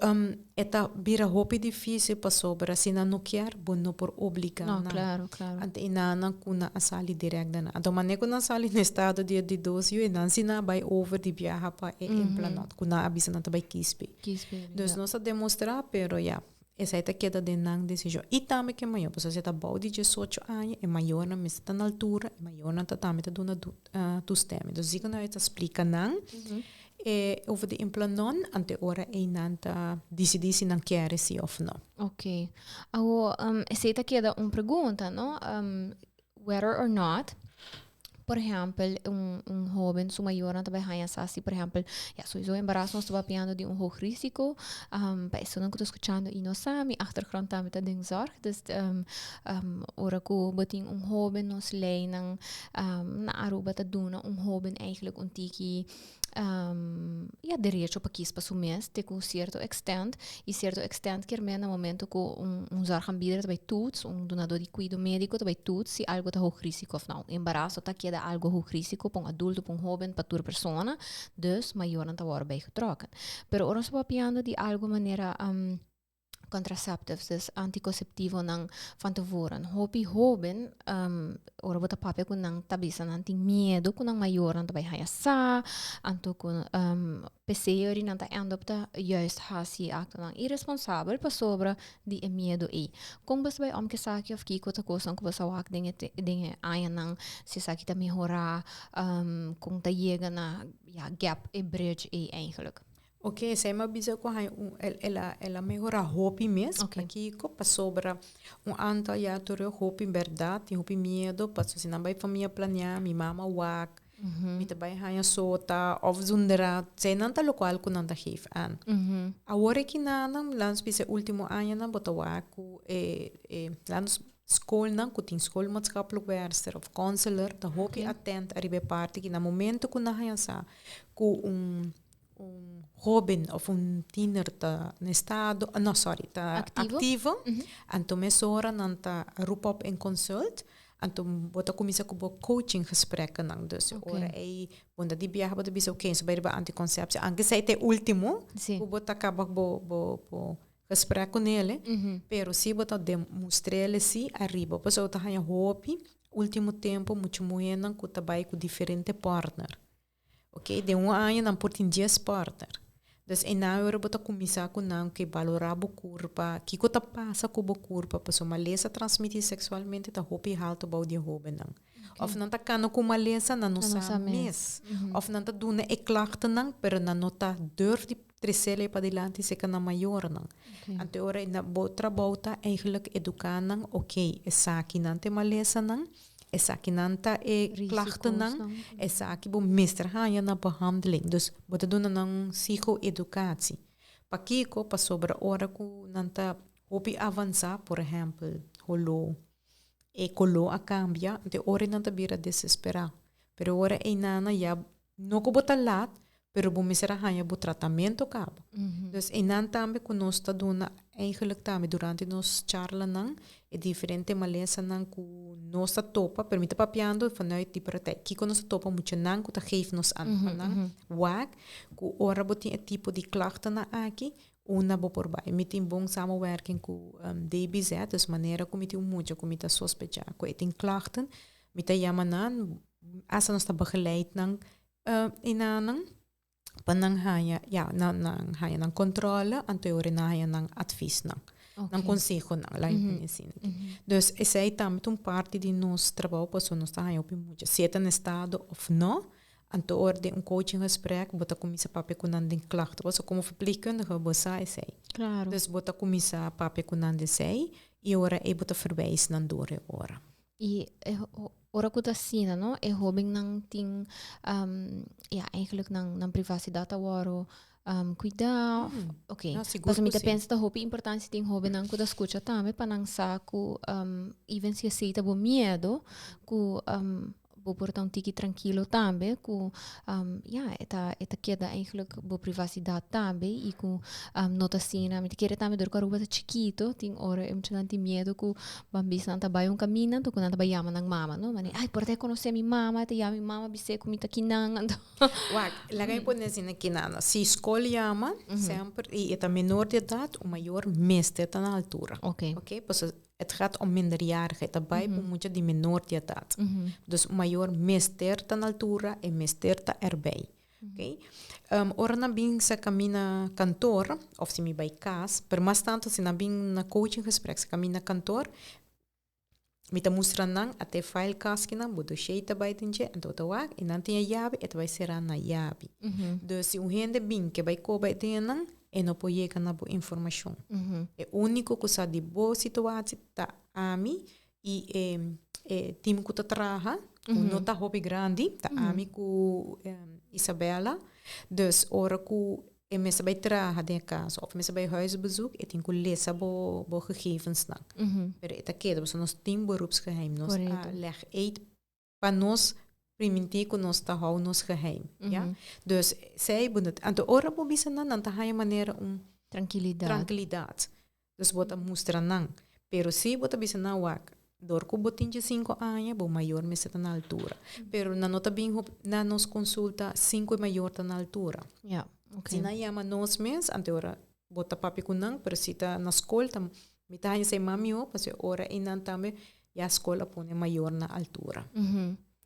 C: e ta bira hopi difícil pasobra si nan no kier, bo no por obligá
B: No,
C: nan.
B: claro, claro.
C: Anto e nannan ku nan a sali direct den nan. Anto manera ku nan sali na estado di e di dos yu, e nan si nan a bai over di biaha pa e Implanon, ku nan a bisa nan ta bai Quispe.
B: Quispe,
C: Dus
B: ja.
C: nos a demostrá, pero ya, esei ta keda den nan desishon. I tambe ku e mayor, pasobra si e ta bou di diesocho aña, e mayornan mester ta na altura, e mayornan ta tambe ta duna toestemming. Dus asina ku nan ta splika nan, E over di Implanon, ante ora ei nan ta disidí si nan kier si òf no.
B: Ok. Awo, um, esei ta keda un pregunta, no? Um, whether or not, por ehèmpel, un, un hóben su mayornan ta bai haña sa si, por ehèmpel, ya, sowieso embaraso nos ta papiando di un hoog risico. Um, pa esunnan ku ta skuchando i no sa, mi achtergrond tambe ta den zorg. Dus, um, um, ora ku bo tin un hóben, nos leinan, um, na Aruba ta duna un hóben eigenlijk un tiki ya derecho pa kies pa su mes te ku sierto extent i sierto extent kier men na momento ku un un zorgaanbieder ta bai toets, un dunadó di kuido médiko ta bai toets si algo ta hoog risico of no. Un embaraso ta keda algo hoog risico pa un adulto, pa un hoben, pa tur persona, dus mayornan ta wòrdu bij getrokken. Pero ora nos ta papiando di algo manera. Contraceptives, dus anticonceptivonan van tevoren. Hopi hoben, ora bo ta papia ku nan ta bisa nan tin miedo ku nan mayornan ta bai haña sa, anto ku p'esei ori nan ta end up ta juist hasi actonan irresponsabel pasobra di e miedo ei. Kon bo ta bai om ku esaki of kiko ta kosnan ku bo sa wak den e den e añanan si esaki ta mehorá, kon ta yega na ya gap e bridge ei eigenlijk?
C: Ok, esei mi a bisa ku hay un el el a el a mehorá hopi mes. Pakiko? Pasobra un aantal jaar terug hopi bèrdat tin hopi miedo pasobra si nan bai famia planeá mi mama wak, mi ta bai haña sota òf zundra, esei nan ta lokual ku nan ta geef aan. Awor e kinanan laat nos bisa e último añanan bo ta wak ku e e laat nos skolnan ku tin schoolmaatschappelijk werkster òf counselor ta hopi atènt ariba e parti ki na momento ku nan haña sa ku un un hoben of un tiener ta na estado, no sorry, ta
B: Activo.
C: activo, anto mesora nan ta roep op en consult, anto bo ta cuminsa cu bo coaching gesprekkennan. Dus ora ey bo ta di biaha bo ta bisa oké, so bay riba anticonceptie, aunke esey ta e ultimo cu bo ta caba bo bo bo gesprek cu nele, pero si bo ta demostrele si ariba, pasobra bo ta haya hopi ultimo tempo mucha muhernan cu ta bay cu diferente partner. Ok, den un aña nan por tin dies partner. Dus einan ora bo ta kuminsá ku nan ke balorá bo kurpa, kiko ta pasa ku bo kurpa, pasobra malesa transmití seksualmente ta hopi haltu bou di e hóbennan. Òf nan ta kana ku malesa, nan no sa mes. Òf nan ta duna e klachtennan, pero nan no ta durf di tresel ei padilanti serka nan mayornan. Anto e ora ei bo trabou ta eigenlijk eduká nan, ok, esakinan ta e malesanan, Esakinan ta e klachtennan, esaki bo mester haña na behandeling. Dus bo ta duna nan un psycho-educatie. Pakiko? Pasobra ora ku nan ta hopi avansá, por ehèmpel, holó, e koló a kambia, anto e ora nan ta bira desesperá. Pero ora einan ya no ku bo ta lat, pero bo mester a haña bo tratamento kaba. Dus einan tambe ku nos ta duna eigenlijk tambe durante nos charlanan e diferente malesanan ku nos ta topa, pero mi ta papiando vanuit di praktijk. Kiko nos ta topa muchanan ku ta geef nos aan pa nan wak ku ora bo tin e tipo di klachtennan aki, unda bo por bai. Mi tin bon samenwerking ku DBZ, dus manera ku mi tin un mucha ku mi ta sospecha ku e tin klachten, mi ta yama nan, asta nos ta begeleid nan I nan pa nan haña, ya, nan nan haña nan controle, anto e ora nan haña nan adviesnan, nan consehonan, laat mi pone asina. Dus esei tambe ta un parti di nos trabou pasobra nos ta haña hopi mucha, si e ta na estado of no, anto ora den un coachinggesprek bo ta cuminsa papia cu nan den klachten, pasobra como verpleegkundige bo sa esei. Dus bo ta cuminsa papia cu nan den esei y ora ei bo ta verwijs nan door e ora.
B: I e ora ku ta asina, no, e hóbennan tin, ya, eigenlijk nan, nan privasidat ta wòrdu kuidá. Oké.
C: No, sigur
B: Pasobra mi
C: ku
B: ta
C: sí.
B: pensa ta hopi importante si tin hóbennan ku ta skucha tambe pa nan sa ku even si esei ta bo miedu, ku Bo por ta un tiki trankilo tambe ku ya e ta e ta keda eigenlijk bo privacidad tambe i ku no ta asina. Mi ta kere tambe dor ku Aruba ta chikito tin ora e muchanan tin miedo ku bambisnan ta bai un kaminda anto ku nan ta bai yama nan mama no. Mane ai por ta e konosé mi mama e ta yama mi mama bis'é ku mi ta kinan anto.
C: Wak, laga mi pone asina kinan. Si skol yama semper i e ta menor di edat un mayor mester ta na altura.
B: Oké.
C: Oké, pasobra Het gaat om minderjarigen. Ta bai pa mucha di menor di edat. Dus mayor mester ta na altura en mester ta erbij. Oké. Ora nan bin sa camina kantoor, of si mi bai kas, pero mas tanto si nan bin na coachinggesprek sa camina kantoor, mi ta mustra nan ate file kaskinan, bo dossier ta bai den dje, anto bo ta wak, i nan tin e yabi, e ta bai sera na yabi. Dus si un hende bin ke bai koba e den nan, e no por yega na bo informashon. E úniko ku sa di bo situatie ta ami i e e team ku ta traha, ku no ta hopi grandi, ta ami ku Isabella. Dus ora ku e mester bai traha den e kas òf mester bai huisbezoek, e tin ku lesa bo bo gegevensnan. Pero e ta keda, pasobra nos tin beroepsgeheim, nos a lèg uit pa nos primintí ku nos ta hou nos geheim, ya. Dus esei bo no, anto ora bo bisa nan, nan ta haña manera un
B: Trankilidat.
C: trankilidat. Dus bo ta mustra nan. Pero si bo ta bisa nan wak, dor ku bo tin diesinko aña, bo mayor mester ta na altura. Pero nan no ta bin hopi na nos konsulta sin ku e mayor ta na altura.
B: Ya, oké.
C: Si nan yama nos mes, anto ora. Bo ta papia ku nan, pero si ta na skol ta mi ta haña esei mas mihó pasobra ora einan tambe ya skol a pone mayor na altura.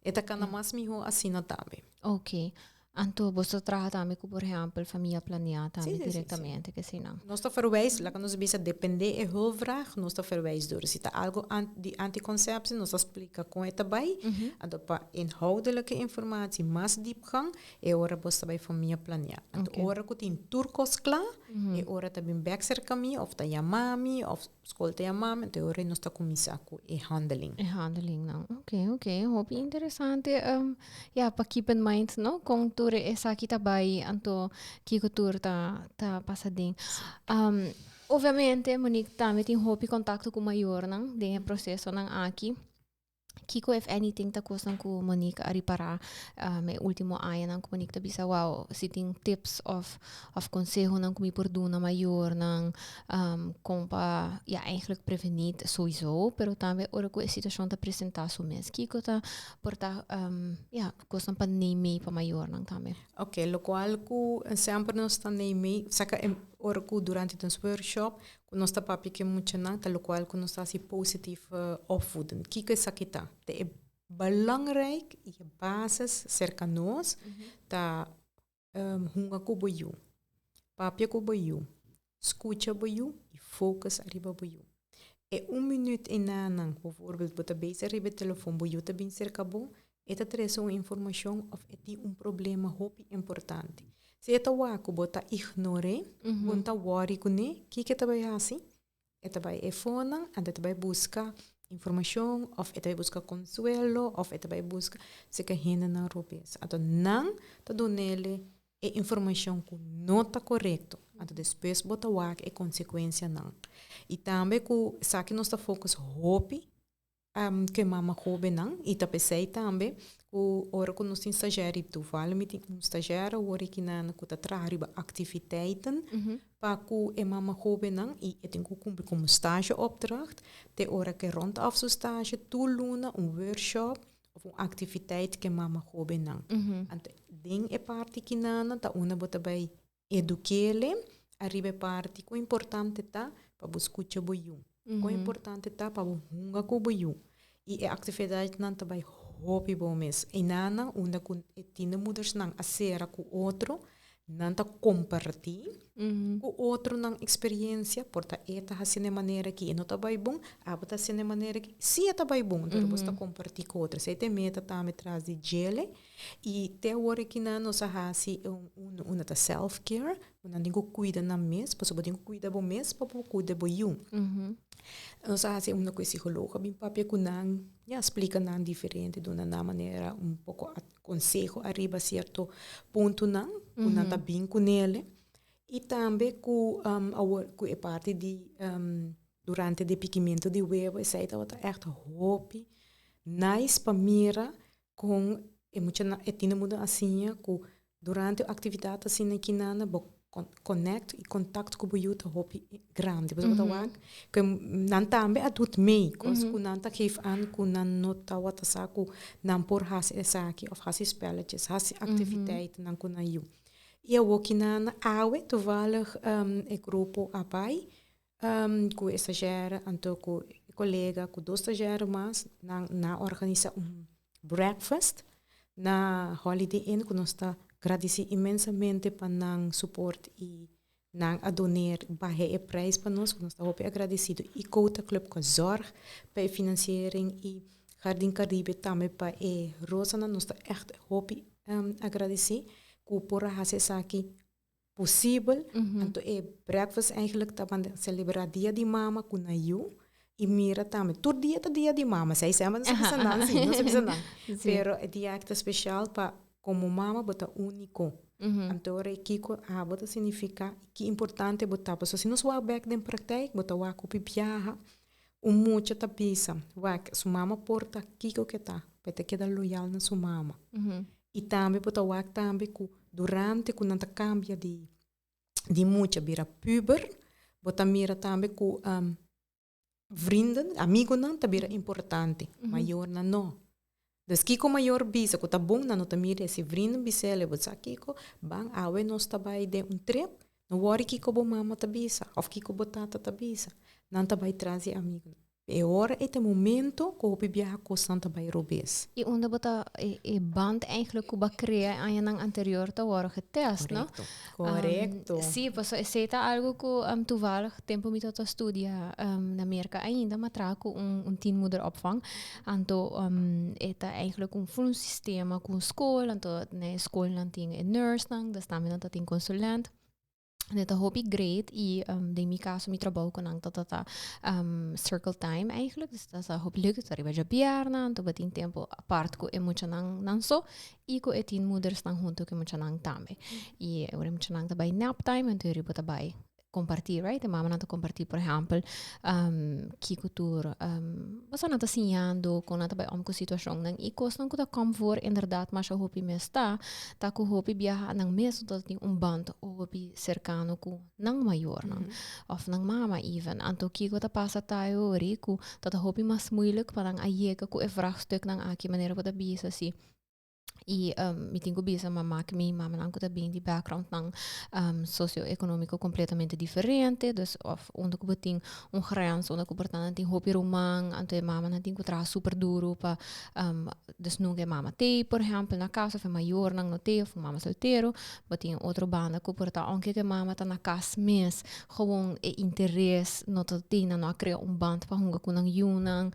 C: E ta kana mas mihó asina tambe.
B: Ok. Anto bo ta traha tambe ku por ehèmpel famia planeá tambe
C: Sí, sí, sí, sí.
B: direktamente ke eseinan?
C: Nos ta verwijs, laga nos bisa dependé e hulpvraag, nos ta verwijs door. Si ta algo an di anticonceptie, nos ta splika kon e ta bai. Anto pa inhoudelijke informatie mas diepgang, E ora bos ta bai famia planea. Anto ora ku tin tur kos kla, e ora ta bin bèk serka mi òf ta yama mi òf skol ta yama mi, anto e ora nos ta kuminsá ku e handeling.
B: E handelingnan. Oké, oké. Hopi interesante. Ya, pa keep in mind, no? Kon tur esaki ta bai, anto kiko tur ta ta pasa den. Obviamente, Monique tambe tin hopi kontakto ku mayornan den e prosesonan aki. Kiko if anything ta kosnan ku Monique a ripará e último añanan ku Monique ta bisa wow si tin tips òf òf konsehonan ku mi por duna mayornan kon pa ya eigenlijk prevení souiso pero tambe ora ku e situashon ta presentá su mes kiko ta por ta ya kosnan pa neem mee pa mayornan tambe.
C: Oké, lokual ku semper nos ta neem mee saka ora ku durante nos workshop Ku nos ta papia ku e muchanan ta lokual ku nos ta hasi positief opvoeden. Kiko esaki ta? Ta e belangrijk i e basis serka nos ta hunga ku bo yu, papia ku bo yu, skucha bo yu i focus ariba bo yu. E un minuut enanan, bijvoorbeeld bo ta bezig riba e telefon, bo yu ta bin serka bo, E ta trese un informashon òf e tin un problema hopi importante. Si e ta wak ku bo ta ignor'é, bo no ta wòri kuné, kiko e ta bai hasi? E ta bai e fonan, anto e ta bai buska informashon òf e ta bai buska konsuelo òf e ta bai buska seka hendenan robes. Anto nan ta dun'el e informashon ku no ta korekto. Anto despues bo ta wak e konsekuensianan. I tambe ku esaki nos ta focus hopi Ku e mama hóbennan i ta p'esei tambe ku ora ku nos tin stazjèr i toevallig mi tin un stazjèr awor aki nan ku ta traha riba aktiviteiten pa ku e mama hóbennan i e tin ku kumpli komo stageopdracht te ora ku e rònt af su stage tur luna un workshop òf un aktiviteit ku e mama hóbennan. Anto den e parti kinan ta unda bo ta bai Eduk'ele ariba e parti ku importante ta pa bo skucha bo yu. Kon importante ta pa bo hunga ku bo yu. I e aktividatnan ta bai hopi bon mes. Enanan unda ku e tienermoedersnan a sera ku otro, nan ta kompartí ku otro nan eksperiencia. Por ta e ta hasi na e manera aki e no ta bai bon, abo ta hasi na e manera aki sí e ta bai bon. Entonces bo ta kompartí ku otro. Esei ta e meta tambe tras di djele. I te awor aki nan nos a hasi un unda ta self care, ku nan tin ku kuida nan mes, pasobra bo tin ku kuida bo mes pa bo kuida bo yu. Nos a hasi unda ku e psikologo a bin papia ku nan, ya splika nan diferente, duna nan manera un poko konseho ariba sierto puntonan ku nan ta bin kunele. I tambe ku awor ku e parti di durante di pikimentu di webo esei tabata ègt hopi nice pa mira Kon e muchanan e tiener mundo a siña ku durante un aktividat asina kinana bo connect i kontakt ku bo yu ta hopi grandi. Pasobra bo ta wak ku nan tambe a dut mee kos ku nan ta geef aan ku nan no tabata sa ku nan por hasi esaki òf hasi spelletjes, hasi aktiviteitnan ku nan yu. I awor kinana awe toevallig e grupo a bai Ku e stagiaire anto ku e kolega ku dos stagiaire mas nan nan a organisa un breakfast na Holiday Inn ku nos ta gradisi inmensamente pa nan support i nan a doneer bahe e prijs pa nos ku nos ta hopi agradesido i Kota Club ku a zorg pa e finansiering i Jardin Caribe tambe pa e rosanan nos ta ègt hopi agradesi ku por a hasi esaki posibel. Anto e breakfast eigenlijk ta ban celebra dia di mama ku nan yu i mira tambe tur dia ta dia di mama esei semper nos a bisa nan si nos a bisa nan pero e dia aki ta special pa komo mama bo ta uniko anto ora e kiko abo ta significa i ki importante bo ta pasobra si nos wak bek den praktijk bo ta wak hopi biaha un mucha ta bisa wak su mama por ta kiko ke ta pa e ta keda loyal na su mama. I tambe bo ta wak tambe ku durante ku nan ta kambia di di mucha bira puber, bo ta mira tambe ku vrienden, amigunan ta bira importante, mayornan no. Dus kiko mayor bisa ku ta bon, nan no ta mira e. Si vrienden bis'el, bo sa kiko, ban awe nos ta bai den un trip, No worry kiko bo mama ta bisa of kiko bo tata ta bisa. Nan ta bai tras di amigonan. E ora ei ta e momento ku hopi biaha kosnan ta bai robes.
B: I unda bo ta e band eigenlijk ku bo a krea e añanan anterior ta wòrdu getest, no?
C: Korekto, korekto.
B: Sí, pasobra esei ta algu ku toevallig tempu mi tabata studia na Merka ainda, mi a traha ku un tienmoederopvang. Anto e ta eigenlijk un ful un sistema ku un skol, anto na e skolnan tin e nursenan, dus tambe nan ta tin consulent. En ta hopi great y den mi caso mi trabou cu nan ta ta circle time eigenlijk. Dus dat ta hopi leuk. Ta riba djabièrnè, anto bo tin tempo apart cu e muchanan nan so y cu e tienmoedersnan hunto cu e muchanan tambe. Y ora e muchanan ta bay nap time anto e riba ta bay comparti, right? E mamanan ta comparti por ehempel kico tur boso nan ta siñando, con nan ta bay om cu situacionnan y cosnan cu ta kom voor inderdaad masha hopi mes ta. Ta ku hopi biaha nan mes no ta tin un band hopi serkano ku nan mayornan òf nan mama even. Anto kiko ta pasa ta e ori ku ta ta hopi mas moeilijk pa nan a yega ku e vraagstuknan aki manera ku ta bisa si. I mi tin ku bisa mama ku mi mamanan ku ta bin di backgroundnan socio-economico completamente diferente, dus òf unda ku bo tin un grens unda ku por ta nan tin hopi ruman, anto e mamanan tin ku traha super duru pa Dus nunca e mama tei, por ehempel, na cas of e mayornan no tei of un mama soltero. Bo tin otro banda cu por ta aunke cu e mama ta na cas mes, gewoon e interes no ta tei, nan no a crea un band pa hunga cu nan yunan.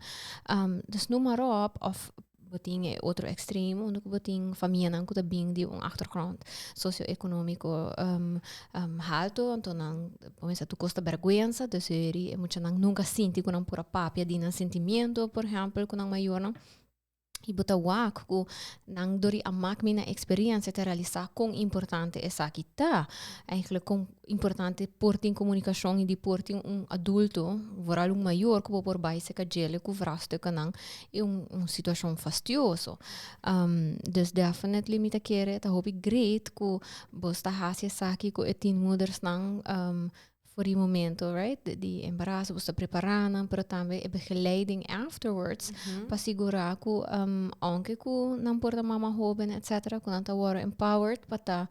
B: Dus noem maar op, of bo tin e otro extremo unda cu bo tin famianan cu ta bin di un achtergrond socio-economico halto, anto nan cuminsa tur cos ta berguensa, dus e muchanan nunca sinti cu nan por a papia di nan sentimiento, por ehempel, cu nan mayornan. I bo ta wak ku nan dor di a mak mi na eksperensia ta realisá kon importante esaki ta. Eigenlijk kon importante por tin komunikashon i di por tin un adulto, vooral un mayor ku bo por bai seka djele ku vraagstukken i un un situashon fastioso. Dus definitely mi ta kere ta hopi great ku bo sta hasi esaki ku e tienmoedersnan For di momento, right, di embaraso, bo sta prepará nan, pero tambe e begeleiding afterwards, pa sigurá ku aunke ku nan por ta mama hóben, etcetera, ku nan ta wòrdu empowered pa ta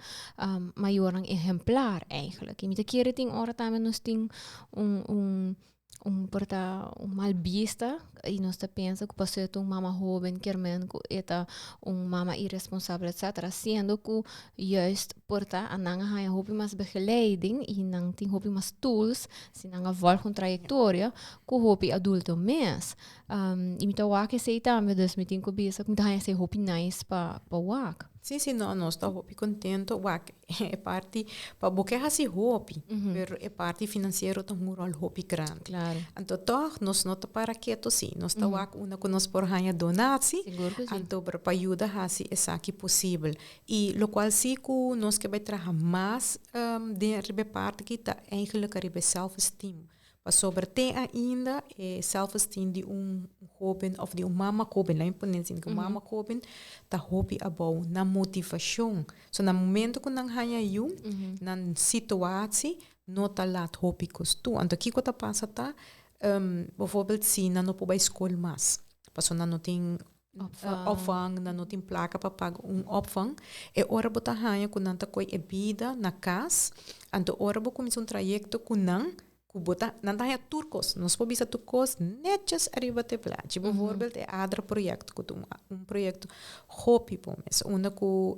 B: mayornan ehemplar eigenlijk. I mi ta kere tin ora tambe nos tin un un un por ta un mal bista i nos ta pensa ku pasobra e ta un mama hóben kier men ku e ta un mama iresponsabel, etcetera, siendo ku Juist por ta a nan a haña hopi mas begeleiding i nan tin hopi mas tools si nan a volg un trayectoria ku hopi adulto mes. I mi ta wak esei tambe, dus mi tin ku bisa ku mi ta haña esei hopi nice pa pa wak.
C: Sí, sí, no, nos ta hopi contento. Wak, e parti, pa bo ke hasi hopi, pero e parti financiero ta un rol hopi grandi.
B: Claro.
C: Anto toch, nos no ta para keto sí. Nos ta wak unda ku nos por haña donatie.
B: Sigur ku sí.
C: Anto, pero pa yuda hasi esaki posibel. I lokual si ku nos ke bai traha mas den riba e parti aki ta eigenlijk riba e self-esteem. Pasobra te ainda e self-esteem di un hoben òf di un mama hoben, laat mi pone asina, di un mama hoben ta hopi abou. Nan motivashon, so na momento ku nan haña yu, nan situatie no ta laat hopi kos tu. Anto kiko ta pasa ta, bijvoorbeeld si nan no por bai skol mas, pasobra nan no tin
B: Opvang.
C: Opvang, nan no tin plaka pa paga un opvang. E ora bo ta haña ku nan ta koy e bida na kas, anto ora bo kuminsá un trayekto ku nan, ku bo ta, nan ta haña tur kos. Nos por bisa tur kos netjes ariba te plachi. Bijvoorbeeld e Adra project ku ta un proyekto hopi bon mes, unda ku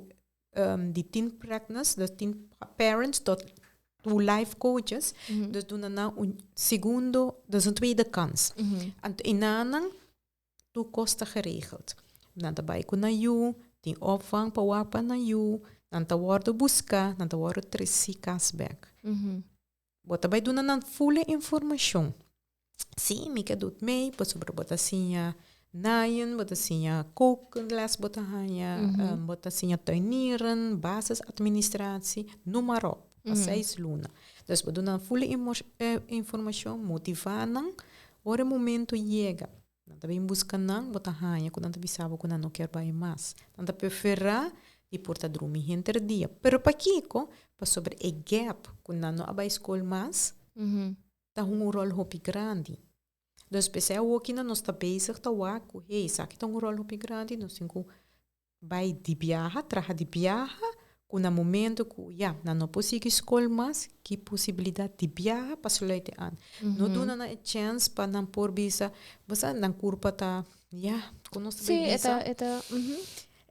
C: di tin pregnants, dus tin parents tot to life coaches, dus duna nan un segundo, dus un tweede kans. Anto e nanan Tur kos ta geregeld. Nan ta bai ku nan yu, tin opvang pa wak pa nan yu, nan ta wòrdu buská, nan ta wòrdu tresí kas bèk. Bo ta bai duna nan ful e informashon. Sí, mi ke dut mei, pasobra bo ta siña naaien, bo ta siña kookles, bo ta haña, bo ta siña tuinieren, basisadministratie, noem maar op, pa seis luna. Dus bo duna nan ful e informashon, motivá nan, Ora e momento yega, nan ta bin buska nan, bo ta haña ku nan ta bisa bo ku nan no kier bai mas. Nan ta preferá di por ta drumi henter dia. Pero pakiko? Pasobra e gap ku nan no a bai skol mas ta hunga un ròl hopi grandi. Dus p'esei awoki nan nos ta bezig ta wak ku, hey, esaki ta un ròl hopi grandi, nos tin ku bai di biaha, traha di biaha. Ku na momento ku ya, nan no por sigui skol mas, ki posibilidat di biaha pa sluit aan. No duna nan e chèns pa nan por bisa, bo sa nan kurpa ta, ya, ku nos ta
B: Sí,
C: bay
B: e ta,
C: bisa.
B: e ta, mhm.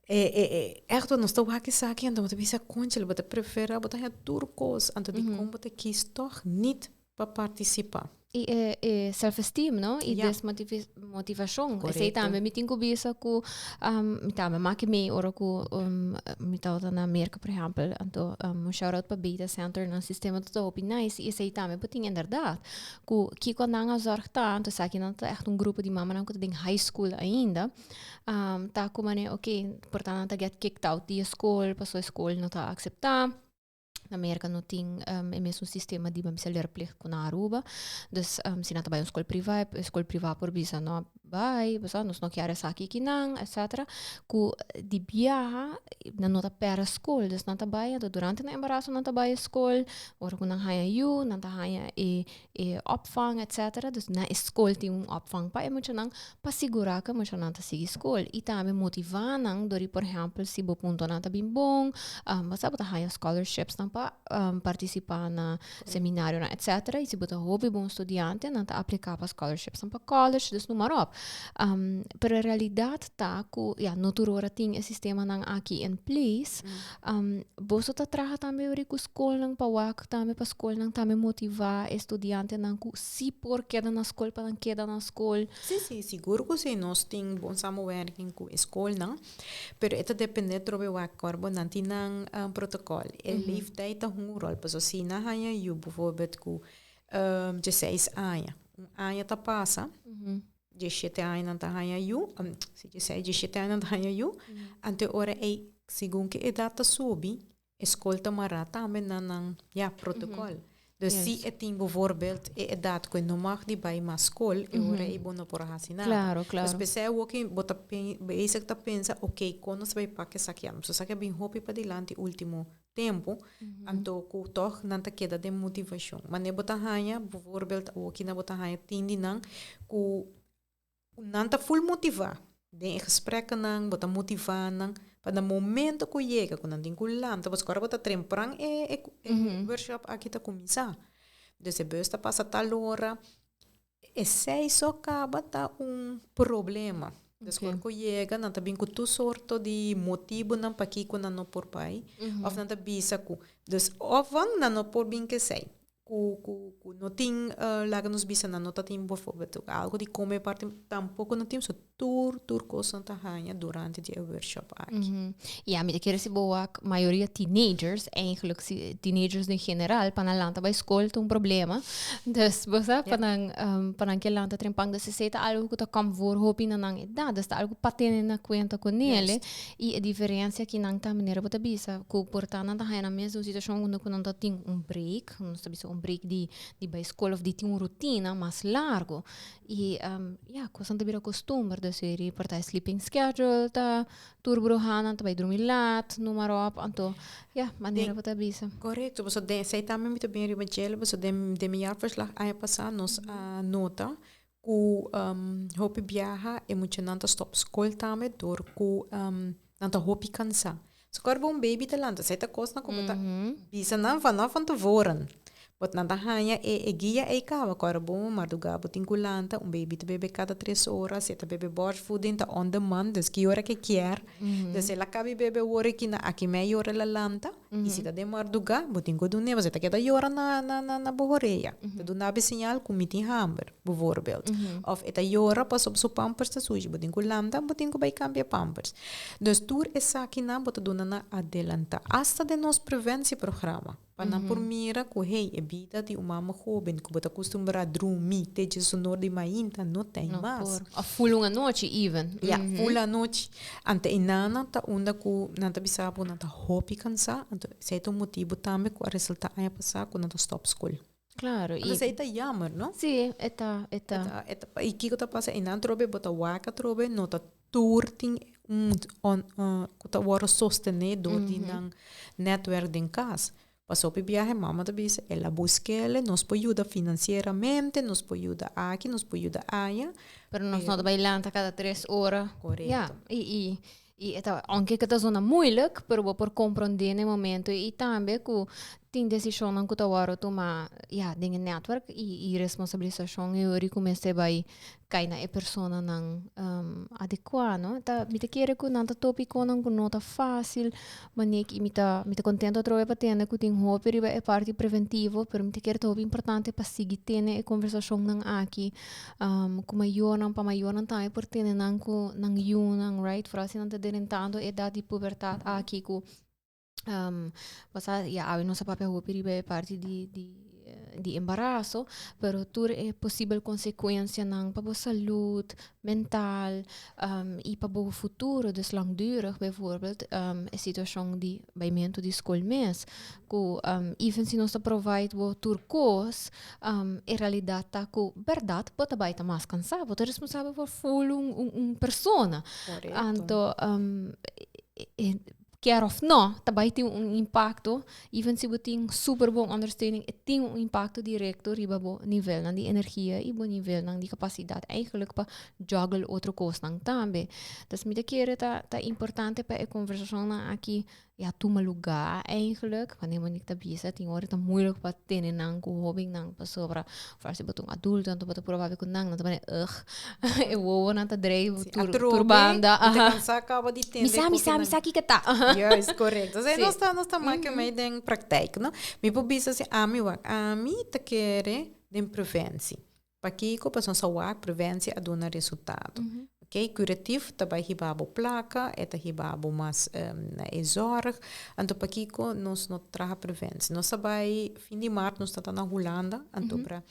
C: E, e, e, ègt nos ta wak esaki, anto bo ta bisa, kónchale, bo ta preferá, bo ta haña tur kos, anto dikon bo ta kis tòg nit pa partisipá?
B: I e, e self-esteem, no? I
C: Ja.
B: desmotivashon. Esei
C: Korekto.
B: tambe mi tin ku bisa ku um, mi tambe maki mee ora ku um, mi tabata na Merka, por ehèmpel. Anto um, un shout out pa Beta Center, nan sistema ta hopi nice. I esei tambe bo tin inderdaad. Ku kiko nan a zorg ta, anto esaki nan ta echt un grupo di mamanan ku ta den high school ainda. Um, ta ku manera, oké, por ta nan ta get kicked out di e skol, paso e skol no ta akseptá. Na Merka no tin um, e mesun sistema di bisa leerplicht ku na Aruba. Dus um, si nan ta bai un skol privá, e skol privá por bisa no bai, basa, nos no kier esaki kinan, etc. Ku di biaha, nan no ta pera skol, dus nan ta bai, anto durante nan embaraso nan ta bai skol, ora ku nan haña yu, nan ta haña e, e opvang, etc. Dus na e skol tin un opvang pa e muchanan, pa sigurá ku e muchanan ta sigui skol. I tambe motivá nan dor di, por ehèmpel, si bo puntonan ta bin bon, um, bo sa bo ta haña scholarships nan pa um, partisipá na seminarionan, etc. I si bo ta hopi bon studiante, nan ta apliká pa scholarships nan pa college, dus noem maar op. Um, pero e realidat ta ku, ja, no tur ora tin e sistemanan aki in place. Um, boso ta traha tambe ori ku skolnan pa wak tambe pa skolnan tambe motivá e studiantenan ku si por keda na skol pa nan keda na skol.
C: Sí, sí, sigur ku sí. Nos tin bon samenwerking ku e skolnan, pero e ta dependé trobe wak kor bo nan tin nan um, protokòl. E leeftijd ta hunga un ròl, pasobra si nan haña yu bijvoorbeeld ku um, 16 aña, un aña ta pasa, 17 aña nan ta haña yu, um, si 16, 17 aña nan ta haña yu, anto e ora ei, segun ku edat ta subi, e skol ta mará tambe na nan, ja, protokòl. Dus si e tin bijvoorbeeld e edat ku e no mag di bai mas skol, e ora ei bo no por hasi nada.
B: Claro, claro.
C: Dus p'esei awoki bo ta bezig ta pensa, oké, kon nos ta bai pak esaki an? So esaki a bin hopi padilanti ultimo tempu, anto ku tòg nan ta keda den motivashon. Manera bo ta haña, bijvoorbeeld awoki nan bo ta haña tin di nan ku nan ta ful motivá den e gespreknan, bo ta motivá nan pa na momento ku yega ku nan tin ku lanta, pasobra ora bo ta trempran e e e workshop aki ta kuminsá. Dus e bus ta pasa tal ora, esei so kaba ta un problema. Dus ora ku yega nan ta bin ku tur sorto di motibunan pakiko nan no por bai, òf nan ta bisa ku, dus òf nan no por bin ku esei. Ku ku ku no tin laga nos bisa nan no ta tin bijvoorbeeld algo di come parti tampoco no tin so tur tur cos nan ta haña durante di e workshop aki.
B: Ja, mi ta kere si bo wak mayoria teenagers, eigenlijk si teenagers den general, pa nan lanta bai skol ta un problema. Dus bo sa, pa nan pa nan ke lanta trempan, dus esei ta algo ku ta kom voor hopi na nan edat, dus ta algo pa tene na kuenta ku nele. I e diferensia ki nan ta manera bo ta bisa ku por ta nan ta haña nan mes den un situashon unda ku nan ta tin un break, nos ta bisa un break di di bai skol of di tin un rutina mas largo. I ya, kosnan ta bira kostumber, dus eri por ta e sleeping schedule ta tur bruha nan ta bai drumi lat, noem maar op. Anto ya, manera bo ta bisa.
C: Korekto, pasobra den esei tambe mi ta bin riba djele, pasobra den den mi jaarverslag aña pasá nos a nota ku hopi biaha e muchanan ta stòp skol tambe dor ku nan ta hopi kansá. So kòrda bo un baby ta lanta, esei ta kosnan ku bo ta bisa nan vanaf van tevoren. Bot nan ta haña e e guia ei kaba, kòrda bo mardugá bo tin ku lanta, un baby ta bebe kada tres ora, si e ta bebe borstvoeding ta on demand, dus ki ora ke kier. Dus el a kabi bebe awor aki na aki mei ora el a lanta. I si ta den mardugá, bo tin ku dun'é, pasobra e ta keda yora na na na na bo horea. Ta duna bo señal ku mi tin hamber, bijvoorbeeld. Òf e ta yora pasobra su pampers ta sushi, bo tin ku lanta, bo tin ku bai kambia pampers. Dus tur esakinan bo ta duna nan adelantá, asta den nos preventieprogramma, pa nan por mira ku hey, e bida di un mama hóben ku bo ta kustumbrá drumi te dje sonor di mainta no ta ei
B: No
C: mas.
B: por. Òf ful un anochi even.
C: Ya, ful anochi. Ante e nana ta unda ku nan ta bisa bo nan ta hopi kansá, anto esei ta un motibu tambe ku a resultá aña pasá ku nan ta stòp skol.
B: Claro,
C: Anto esei ta jammer, no?
B: Sí, e ta, e ta.
C: E ta, e ta, i kiko ta pasa einan atrobe bo ta wak atrobe no ta tur tin un on ku ta wòrdu sostené dor di nan nètwèrk den kas. Pasobra hopi biaha e mama ta bisa, el a busk'el, nos por yuda finansieramente, nos por yuda aki, nos por yuda aya.
B: Pero nos no ta bai lanta kada tres ora.
C: Korekto.
B: Ya, i, i, I e ta, aunke ku ta zona moeilijk, pero bo por komprondé na e momento i tambe ku tin desishonnan ku ta wòrdu tumá, ya, den e netwerk i i responsabilisashon e ora ku mester bai kai na e personanan adekuá, no. Ta, mi ta kere ku nan ta topikonan ku no ta fásil, Monique, i mi ta mi ta kontento atrobe pa tende ku tin hopi riba e parti preventivo, pero mi ta kere ta hopi importante pa sigui tene e konversashonnan aki ku mayornan, pa mayornan tambe por tene nan ku nan yunan, right? Foral si nan ta drentando e edat di pubertat aki ku Pasá ya awe nos a papia hopi riba e parti di di di embaraso, pero tur e posibel konsekuensianan pa bo salud mental i pa bo futuro, dus langdurig bijvoorbeeld e situashon di baimentu di skol mes, ku even si nos ta provide bo tur kos, e realidat ta ku bèrdat bo ta bai ta mas kansá, bo ta responsabel pa ful un un persona. Anto Kier of no, ta bai tin un impacto, even si bo tin super bon ondersteuning, e tin un impacto directo riba bo nivelnan di energia y bo nivelnan di capacidad eigenlijk pa juggle otro cosnan tambe. Dus mi ta kere ta ta importante pa e conversacionnan aki ya tuma lugar eigenlijk, wanneer Monique ta bisa tin ora ta moeilijk pa tene nan cu hobennan pasobra Vooral si bo ta un adulto, anto bo ta purba papia ku nan, nan ta pone ugh. E wowonan ta drei
C: Sí,
B: tur,
C: atrobe,
B: tur banda.
C: mi ta
B: Aha.
C: kansa kaba di
B: Mi
C: tende
B: sa, mi
C: koki
B: sa, mi
C: nan.
B: sa kiko ta. Aha.
C: Juist, correcto. Osea,
B: Sí.
C: nos ta, nos ta maka mei den praktijk, no? Mi por bisa si ami wak, ami ta kere den preventie. Pakiko? Pasobra nos a wak preventie a duna resultado. Ok, curatief ta bai hiba bo placa, e ta hiba bo mas na e zorg. Anto pakiko nos no traha preventie? Nos a bai fin di maart nos ta na Hulanda, anto pra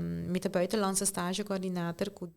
C: mi ta buitenlandse stage coördinator ku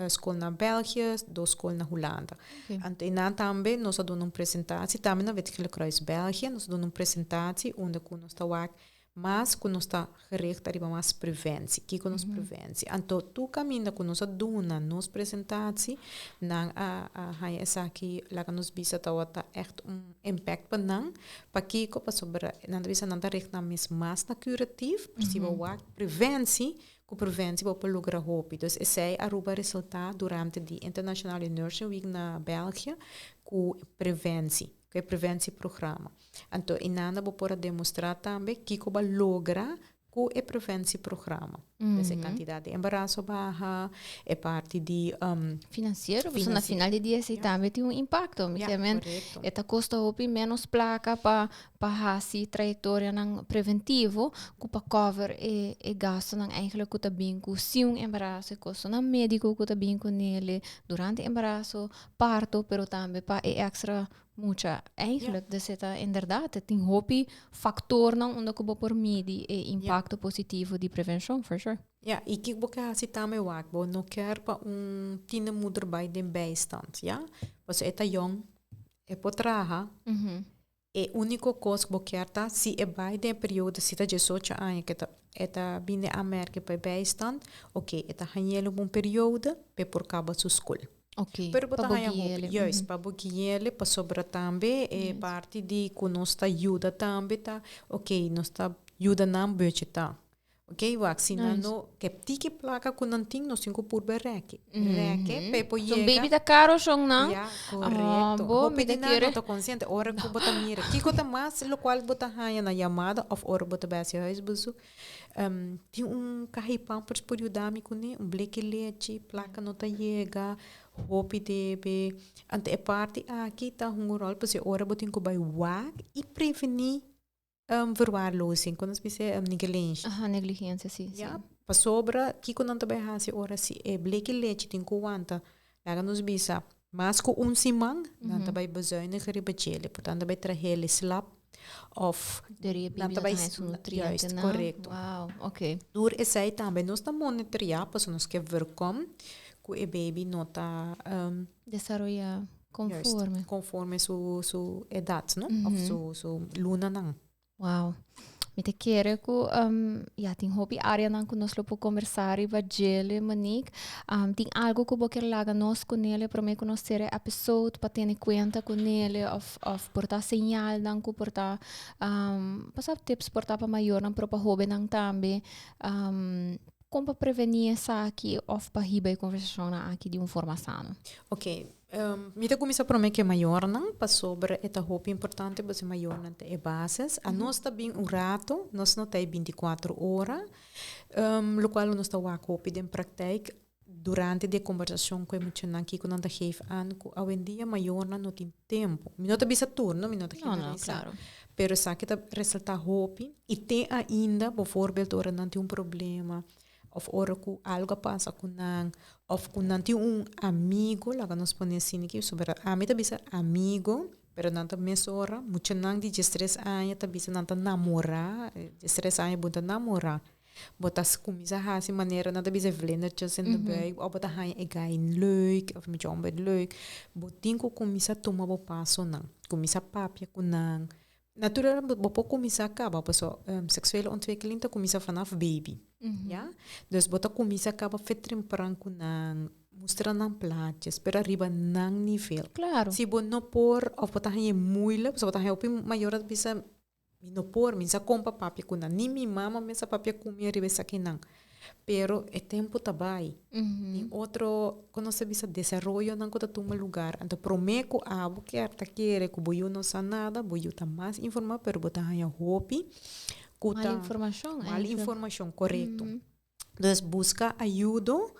C: skol na België, dos skol na Hulanda. Anto einan tambe nos a duna un presentatie, tambe na Wit Gele Kruis België, nos a duna un presentatie unda ku nos ta wak Mas ku nos ta gericht ariba mas preventie. Kiko nos preventie? Anto tur kaminda ku nos a duna nos presentatie, nan a a haña esaki laga nos bisa tabata ègt un impact pa nan. Pakiko? Pasobra nan ta bisa nan ta richt nan mes mas na curatief, pero si bo wak preventie, ku preventie bo por logra hopi. Dus esei Aruba a resultá durante di Internationale Nursing Week na België ku preventie, ku e preventieprogramma. Anto einanda bo por a demostrá tambe kiko bo a logra ku e preventieprogramma. Dus e kantidat di embaraso baha, e parti di
B: Finansiero, pasobra na final di dia esei tambe tin un impakto. Mi ke men e ta kosta hopi ménos plaka pa pa hasi trayektorianan preventivo ku pa cover e e gastunan eigenlijk ku ta bin ku si un embaraso, e kostonan médiko ku ta bin kunele durante embaraso, parto, pero tambe pa e èkstra Mucha. Eigenlijk, dus e ta inderdaad, e tin hopi factornan unda ku bo por midi e impacto positivo di prevencion, for sure.
C: Ja, i kiko bo ke hasi tambe wak, bo no kier pa un tienermoeder bai den bijstand, ja? Pasobra e ta yong, e por traha, e uniko kos ku bo kier ta si e bai den e periodo, si ta diesocho aña ke ta e ta bini den aanmerking pa e bijstand, oké, e ta hañ'el un periodo pa e por kaba su skol.
B: Ok,
C: Pero bo
B: pa
C: ta
B: bo
C: haña hopi,
B: guiele.
C: juist, pa bo guiele, pasobra tambe e parti di ku nos ta yuda tambe ta, ok, nos ta yuda nan budgeta. Ok, wak, si nan
B: Nice.
C: no ke tiki plaka ku nan tin, nos tin ku purba rèki. Rèki pa e por
B: Zo'n
C: yega.
B: baby ta karo shon nan.
C: Ja, korekto.
B: Ah, bo,
C: Hopi
B: mi ta
C: di nan
B: kere.
C: no ta konsiente. Ora ku bo ta mira kiko ta mas lokual bo ta haña na yamada òf ora bo ta bai hasi huisbezoek, Tin un kaha di pampers por yuda mi kuné, un bleki lechi, plaka no ta yega, hopi debe. Anto e parti aki ta hunga un ròl pasobra ora bo tin ku bai wak i prevení verwaarlozing, kon nos bisa neglensha.
B: Aha, negligensia, si, si.
C: Ya, pasobra kiko nan ta bai hasi ora si e bleki lechi tin ku wanta, laga nos bisa, mas ku un siman, nan ta bai bezuinigen riba djele, por tanto nan ta bai traha slap Of nan ta bai juist, korekto.
B: Wow, ok.
C: Tur esei tambe nos ta monitoreá pasobra nos ke voorkom ku e baby no ta
B: Desaroyá konforme.
C: Juist, konforme su su edat, no? Of su su lunanan.
B: Wow. Mi ta kere ku ya tin hopi áreanan ku nos lo por kombersá riba djele, Monique. Tin algu ku bo kier laga nos kunele promé ku nos sera e episode pa tene kuenta kunele òf òf por ta señalnan ku por ta pasá tips por ta pa mayornan pero pa hóbennan tambe. Kon pa prevení esaki òf pa hiba e konversashonnan aki di un forma sano?
C: Ok, mi ta kuminsá promé ku e mayornan pasobra e ta hopi importante pasobra e mayornan ta e bases. Anos ta bin un rato, nos no ta e bintikuater ora, lokual nos ta wak hopi den praktijk durante di e kombersashon ku e muchanan kiko nan ta geef aan ku awendia mayornan no tin tempu. Mi no ta bisa tur, no, mi no ta generalisá. Pero esaki ta resaltá hopi i te ainda bovoorbeeld ora nan tin un problema òf ora ku algu a pasa ku nan òf ku nan tin un amigo laga nos pone asina aki pasobra ami ta bisa amigo pero nan ta mesora muchanan di diestres aña ta bisa nan ta namorá diestres aña bo ta namorá. Bo ta kuminsá hasi manera nan ta bisa vlindertjes in de buik òf bo ta haña e gai leuk òf e mucha hòmber leuk. Bo tin ku kuminsá tuma bo pasonan, kuminsá papia ku nan. Naturalmente bo por kuminsá kaba pasobra seksuele ontwikkeling ta kuminsá vanaf baby, ya. Dus bo ta kuminsá kaba fet trempran ku nan, mustra nan plaatjes, pero ariba nan nivel. Si bo no por òf bo ta haña e moeilijk, pasobra bo ta haña hopi mayor ta bisa Mi no por, mi sa kon pa papia ku nan, ni mi mama mes a papia ku mi riba esakinan. Pero e tempu ta bai. Tin otro, kon nos ta bisa, desaroyonan ku ta tuma lugar. Anto promé ku abo kier ta kere ku bo yu no sa nada, bo yu ta mas informá, pero bo ta haña hopi ku ta.
B: Mal informashon.
C: Mal informashon, korekto. Dus buska ayudo,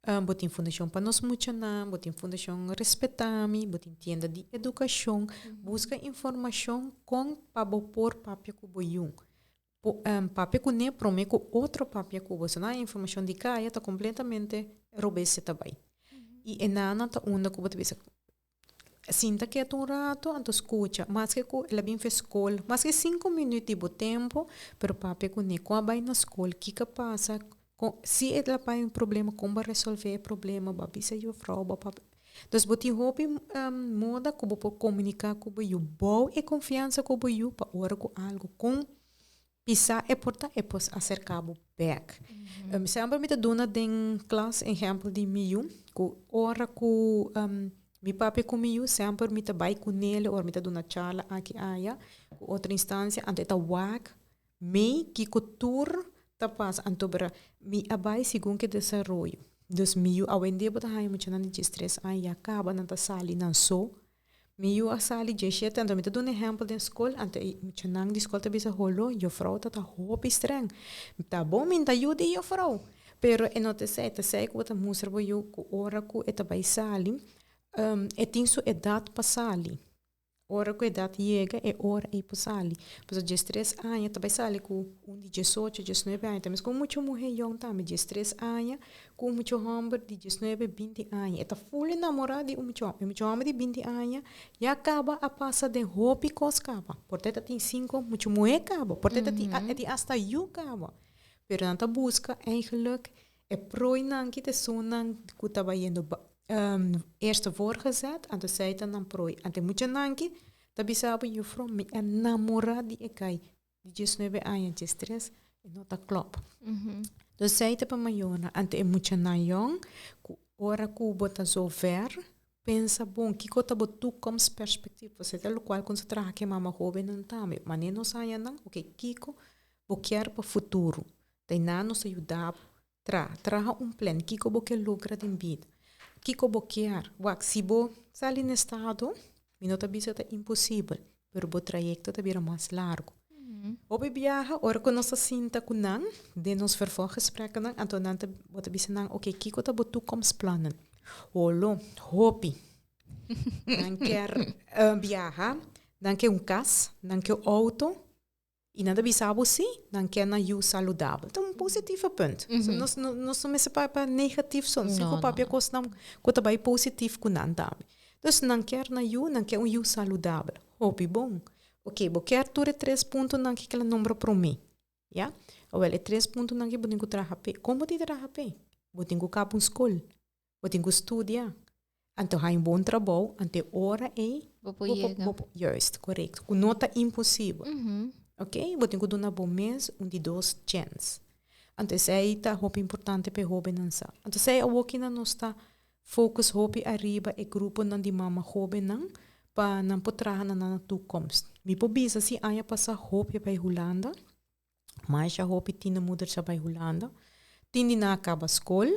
C: bo tin Fundashon pa Nos Muchanan, bo tin Fundashon Respetami, bo tin tienda di edukashon. Buska informashon kon pa bo por papia ku bo yu. Papia kuné promé ku otro papia ku bo. Sino e informashon di kaya ta kompletamente robes e ta bai. I e nana ta unda ku bo ta bisa Sinta ketu un rato, anto scucha. Maske cu el a bin fe scol, maske cinco minuut di bo tempo, pero papia cu ne. Con a bay na scol? Kico a pasa? Con, si el a bay un problema, con bo a resolve e problema? Bo a bisa juffrouw, bo a papia. Dus bo tin hopi moda cu bo por comunica cu bo yu. Bou e confiansa cu bo yu pa ora cu algo con Pisa e por ta e por aserka bo bek. Semper mi ta duna den klas ehèmpel di mi yu, ku ora ku mi papia ku mi yu semper mi ta bai kunele ora mi ta duna charla aki aya ku otro instansia, anto e ta wak mi kiko tur ta pasa. Anto bira mi a bai segun ku e desaroyo. Dus mi yu awendia bo ta haña muchanan di diestres aña ya kaba nan ta sali nan so. Mi yu a sali djeshete, anto mi ta duna ehèmpel den skol, anto e muchanan di skol ta bisa, Holo, jufrou ta ta hopi strèng. Ta bon mi ta yuda e jufrou, pero e no ta esei, ta esei ku bo ta mustra bo yu ku ora ku e ta bai sali, e tin su edat pa sali. Ora ku edat yega, e ora ei por sali. Pasobra diestres aña ta bai sali ku un di diesocho, diesnuebe aña. Ta mes ku un mucha muhé yòn tambe, diestres aña Ku un mucha hòmber di diesnuebe, binti aña. E ta ful enamorá di un mucha hòmber. E mucha hòmber di binti aña ya kaba a pasa den hopi kos kaba. Por ta e ta tin sinku mucha muhé kaba. Por ta e ta tin e tin asta yu kaba. Pero nan ta buska eigenlijk e prooinan ki ta esunnan ku ta bayendo eerste voorgezet, anto esei ta nan prooi. Anto e muchanan ki ta bisa bo, Jufrou, mi a namorá di e kai. Di diesnuebe aña diestres e no ta klòp. Dus esei ta pa mayornan. Anto e muchanan yòn ku ora ku bo ta zover pensa bon kiko ta bo toekomstperspectief. Pasobra ta lokual ku nos ta traha ku e mama hóbennan tambe. Manera nos haña nan, oke kiko bo kier pa futuro. Ta einan nos ta yuda bo traha. Traha un plan kiko bo ke logra den bida. Kiko bo kier. Wak si bo sali na estado mi no ta bisa ta imposibel pero bo trayecto ta bira mas largo. Hopi biaha ora ku nos ta sinta ku nan den nos vervolggesprekken anto nan ta bo ta bisa nan oke kiko ta bo toekomstplannen. Holo hopi nan kier biaha nan ke un kas nan ke un auto. I nan ta bisa bo si, nan ke nan yu saludabel. Ta un positivo punt. So nos no nos no mester papia negatief so, nos tin ku papia kosnan ku ta bai positief ku nan tambe. Dus nan kier nan yu, nan ke un yu saludabel. Hopi bon. Oke, bo kier tur e tres puntonan ki kila nombra promé. Ya? Awel, e tres puntonan ki bo tin ku traha p'e. Kon bo tin traha p'e? Bo tin ku kaba un skol. Bo tin ku studia. Anto haña un bon trabou, anto e ora ei
B: Bo por yega.
C: bo por, juist, korekto. Ku no ta imposibel. Oké? Bo tin ku duna bo mes un di dos chèns. Anto esei ta hopi importante pa e hóbennan sa. Anto esei awokinan nos ta focus hopi ariba e gruponan di mama hóbennan pa nan por traha na nan toekomst. Mi por bisa si aña pasá hopi a bai Hulanda. Masha hopi tienermoeders a bai Hulanda. Tin di nan a kaba skol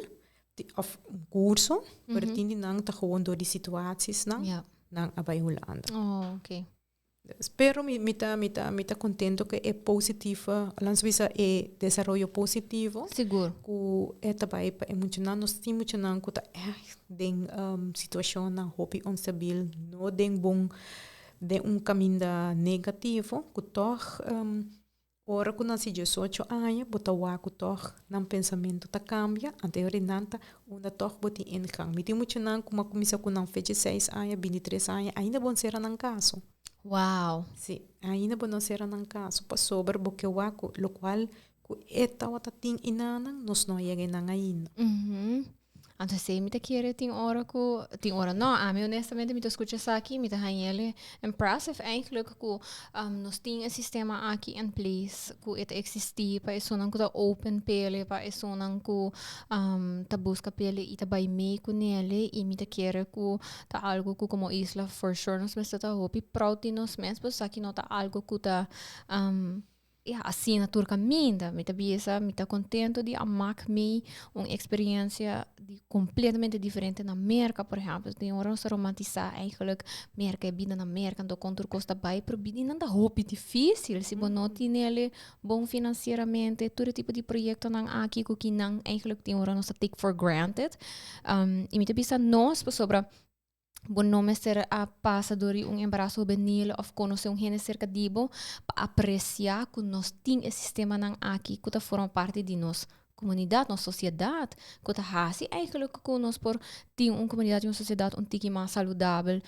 C: òf un kurso, pero tin di nan ta gewoon dor di situasiesnan nan a bai Hulanda.
B: Oh, okay.
C: Pero mi mi ta mi ta mi ta kontento ku e positivo, laat bisa e desaroyo positivo.
B: Sigur.
C: Ku e ta bai pa e muchanan, nos tin muchanan ku ta ègt den situashonnan hopi onstabil, no den bon, den un kaminda negativo, ku tòg Ora ku nan si diesocho aña, bo ta wak ku tòg nan pensamentu ta kambia, anto e ora nan ta unda tòg bo tin ingang. Mi tin muchanan ku mi a kuminsá ku nan fecha seis aña, bintitres aña, ainda bo no sera nan kaso.
B: Wow!
C: Sí, ainda bo no sera nan kaso pasobra bo ke wak ku lokual ku e tabata tin inanan, nos no a yega einan ainda.
B: Anto esei mi ta kere tin ora ku, tin ora no, ami honestamente mi ta skucha esaki, mi ta hañ'el impressive eigenlijk ku nos tin e sistema aki in place ku e ta eksistí pa esunnan ku ta open p'ele, pa esunnan ku ta buska p'ele i ta bai mee kunele i mi ta kere ku ta algu ku komo isla for sure nos mester ta hopi proud di nos mes pasobra esaki no ta algu ku ta Ya, asina tur kaminda. Mi ta bisa, mi ta kontento di a mak mi un eksperensia di kompletamente diferente na Merka, por ehèmpel. Tin ora nos ta romantisá eigenlijk Merka, e bida na Merka, anto kon tur kos ta bai, pero bida nan ta hopi difísil. Si bo no tinele bon finansieramente, tur e tipo di proyektonan aki ku kinan eigenlijk tin ora nos ta take for granted. I mi ta bisa nos pasobra Bo no mester a pasa dor di un embaraso hubenil of conoce un hende cerca di bo pa aprecia cu nos tin e sistemanan aki cu ta forma parti di nos comunidad, nos sociedad, cu ta haci eigenlijk cu nos por tin un comunidad y un sociedad un tiki mas saludabel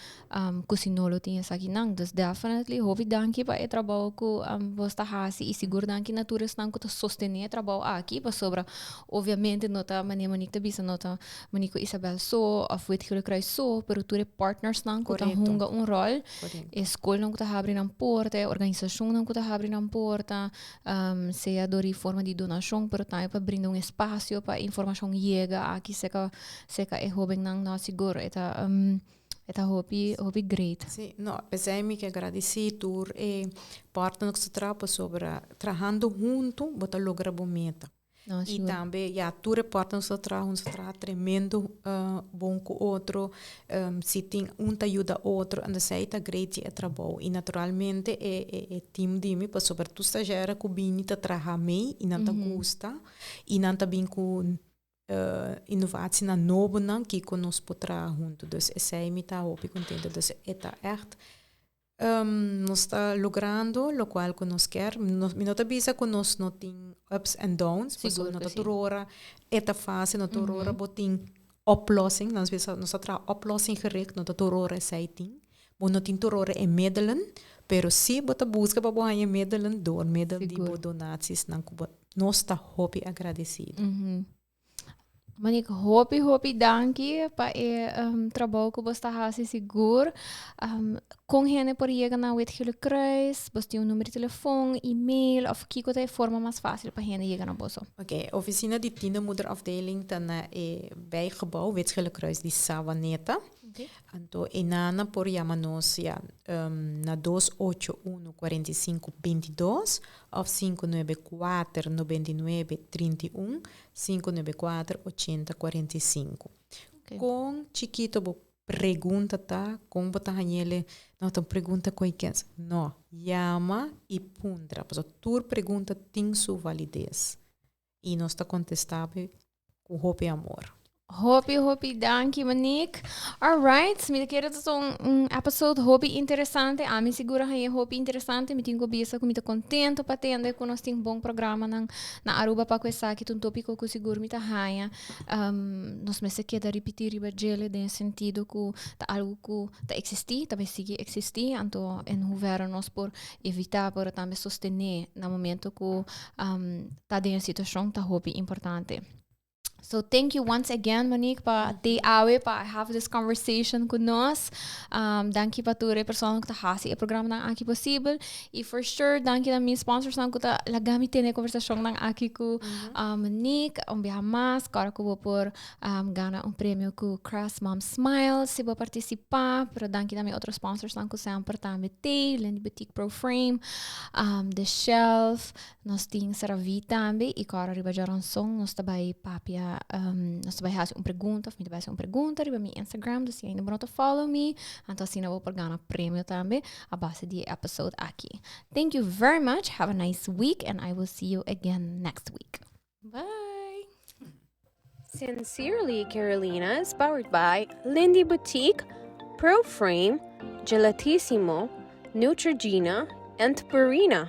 B: cu si no lo tin esakinan. Dus definitely hopi danki pa e trabou cu bos ta haci y sigur danki na tur esnan cu ta sostene e trabou aki pasobra obviamente no ta manera Monique ta bisa no ta Monique ku Isabel so of Wit Gele Kruis so, pero tur e partnersnan ku ta hunga un ròl, e skolnan ku ta habri nan porta, e organisashonnan ku ta habri nan porta, sea dor di forma di donashon, pero tambe pa brinda un espasio pa e informashon yega aki serka serka e hóbennan. No, sigur e ta e ta hopi hopi great.
C: Sí, no, p'esei mi ke gradisí tur e partner ku ta traha pasobra trahando huntu bo ta logra bo meta.
B: No,
C: Y
B: sigur.
C: tambe, ya, tur reporte nos ta traha, nos ta traha tremendo uh, bon ku otro. Um, si tin un ta yuda otro, en esei ta great di e trabou. Y naturalmente e, e, e team di mi, pasobra tur stagiaire ku bini ta traha mee y nan ta gusta y nan ta bin ku uh, innovatienan nobonan kiko nos por traha hunto. Dus esei mi ta hopi kontento. Dus e ta echt Nos ta logrando locual cu nos kier. Mi no ta bisa cu nos no tin ups and downs, pasobra no ta tur ora e ta facil, no tur ora bo tin oplossing. Nos bisa nos ta traha oplossing gericht, no ta tur ora esey tin. Bo no tin tur ora e middelen, pero si bo ta busca pa bo haña e middelen door middel di bo donaties nan cu bo nos ta hopi agradecido.
B: Monique, hopi, hopi danki pa e um, trabou ku bos ta hasi sigur. Um, kon hende por yega na Wit Gele Kruis? Bos tin un numero di telefon, e-mail of kiko ta e forma mas fácil pa hende yega na boso?
C: Oké, oficina di tienermoederafdeling ta na e bijgebouw Wit Gele Kruis di Savaneta.
B: Okay.
C: Anto enana por yama nos ja, um, na 281 45 22 of 594 99 31 594 80 45.
B: Okay.
C: Kon chikito bo pregunta ta, kon bo ta hañele, no ta un pregunta ku kens. No, yama i puntra. Pasobra tur pregunta tin su valides. I nos ta kontestá bo ku hopi amor.
B: Hopi, hopi danki, Monique. All right, mi ta kere ta un, un episode hopi interesante. Ami sigur a haña hopi interesante. Mi tin ku bisa ku mi ta kontento pa tende ku nos tin bon programanan na Aruba pa ku esaki ta un tópiko ku sigur mi ta haña. Um, nos mester keda ripití riba djele den e sentido ku ta algu ku ta eksistí, ta bai sigui eksistí. Anto en hoeverre nos por evitá pero tambe sostené na momento ku um, ta den e situashon ta hopi importante. So thank you once again, Monique, pa te awe pa have this conversation ku nos. Danki pa tur e persona ku ta hasi e programa nan aki posibel. I for sure, danki na mi sponsors nan ku ta laga mi tene konversashon nan aki ku Monique. Un biaha mas, kòrda ku bo por gana un premio ku Crest Mom Smile si bo partisipá. Pero danki na mi otro sponsors nan ku semper tambe t'ei, Lindy Boutique Pro Frame, The Shelf, Nos tin Saraví tambe i kòrda riba djaranson nos ta bai papia, nos ta bai hasi un pregunta of mi ta bai hasi un pregunta riba mi Instagram, dus si ainda bo no ta follow mi, anto asina bo por gana premio tambe a base di e episode aki. Thank you very much, have a nice week and I will see you again next week.
C: Bye!
D: Sincerely Carolina is powered by Lindy Boutique, Pro Frame, Gelatissimo, Neutrogena, and Purina.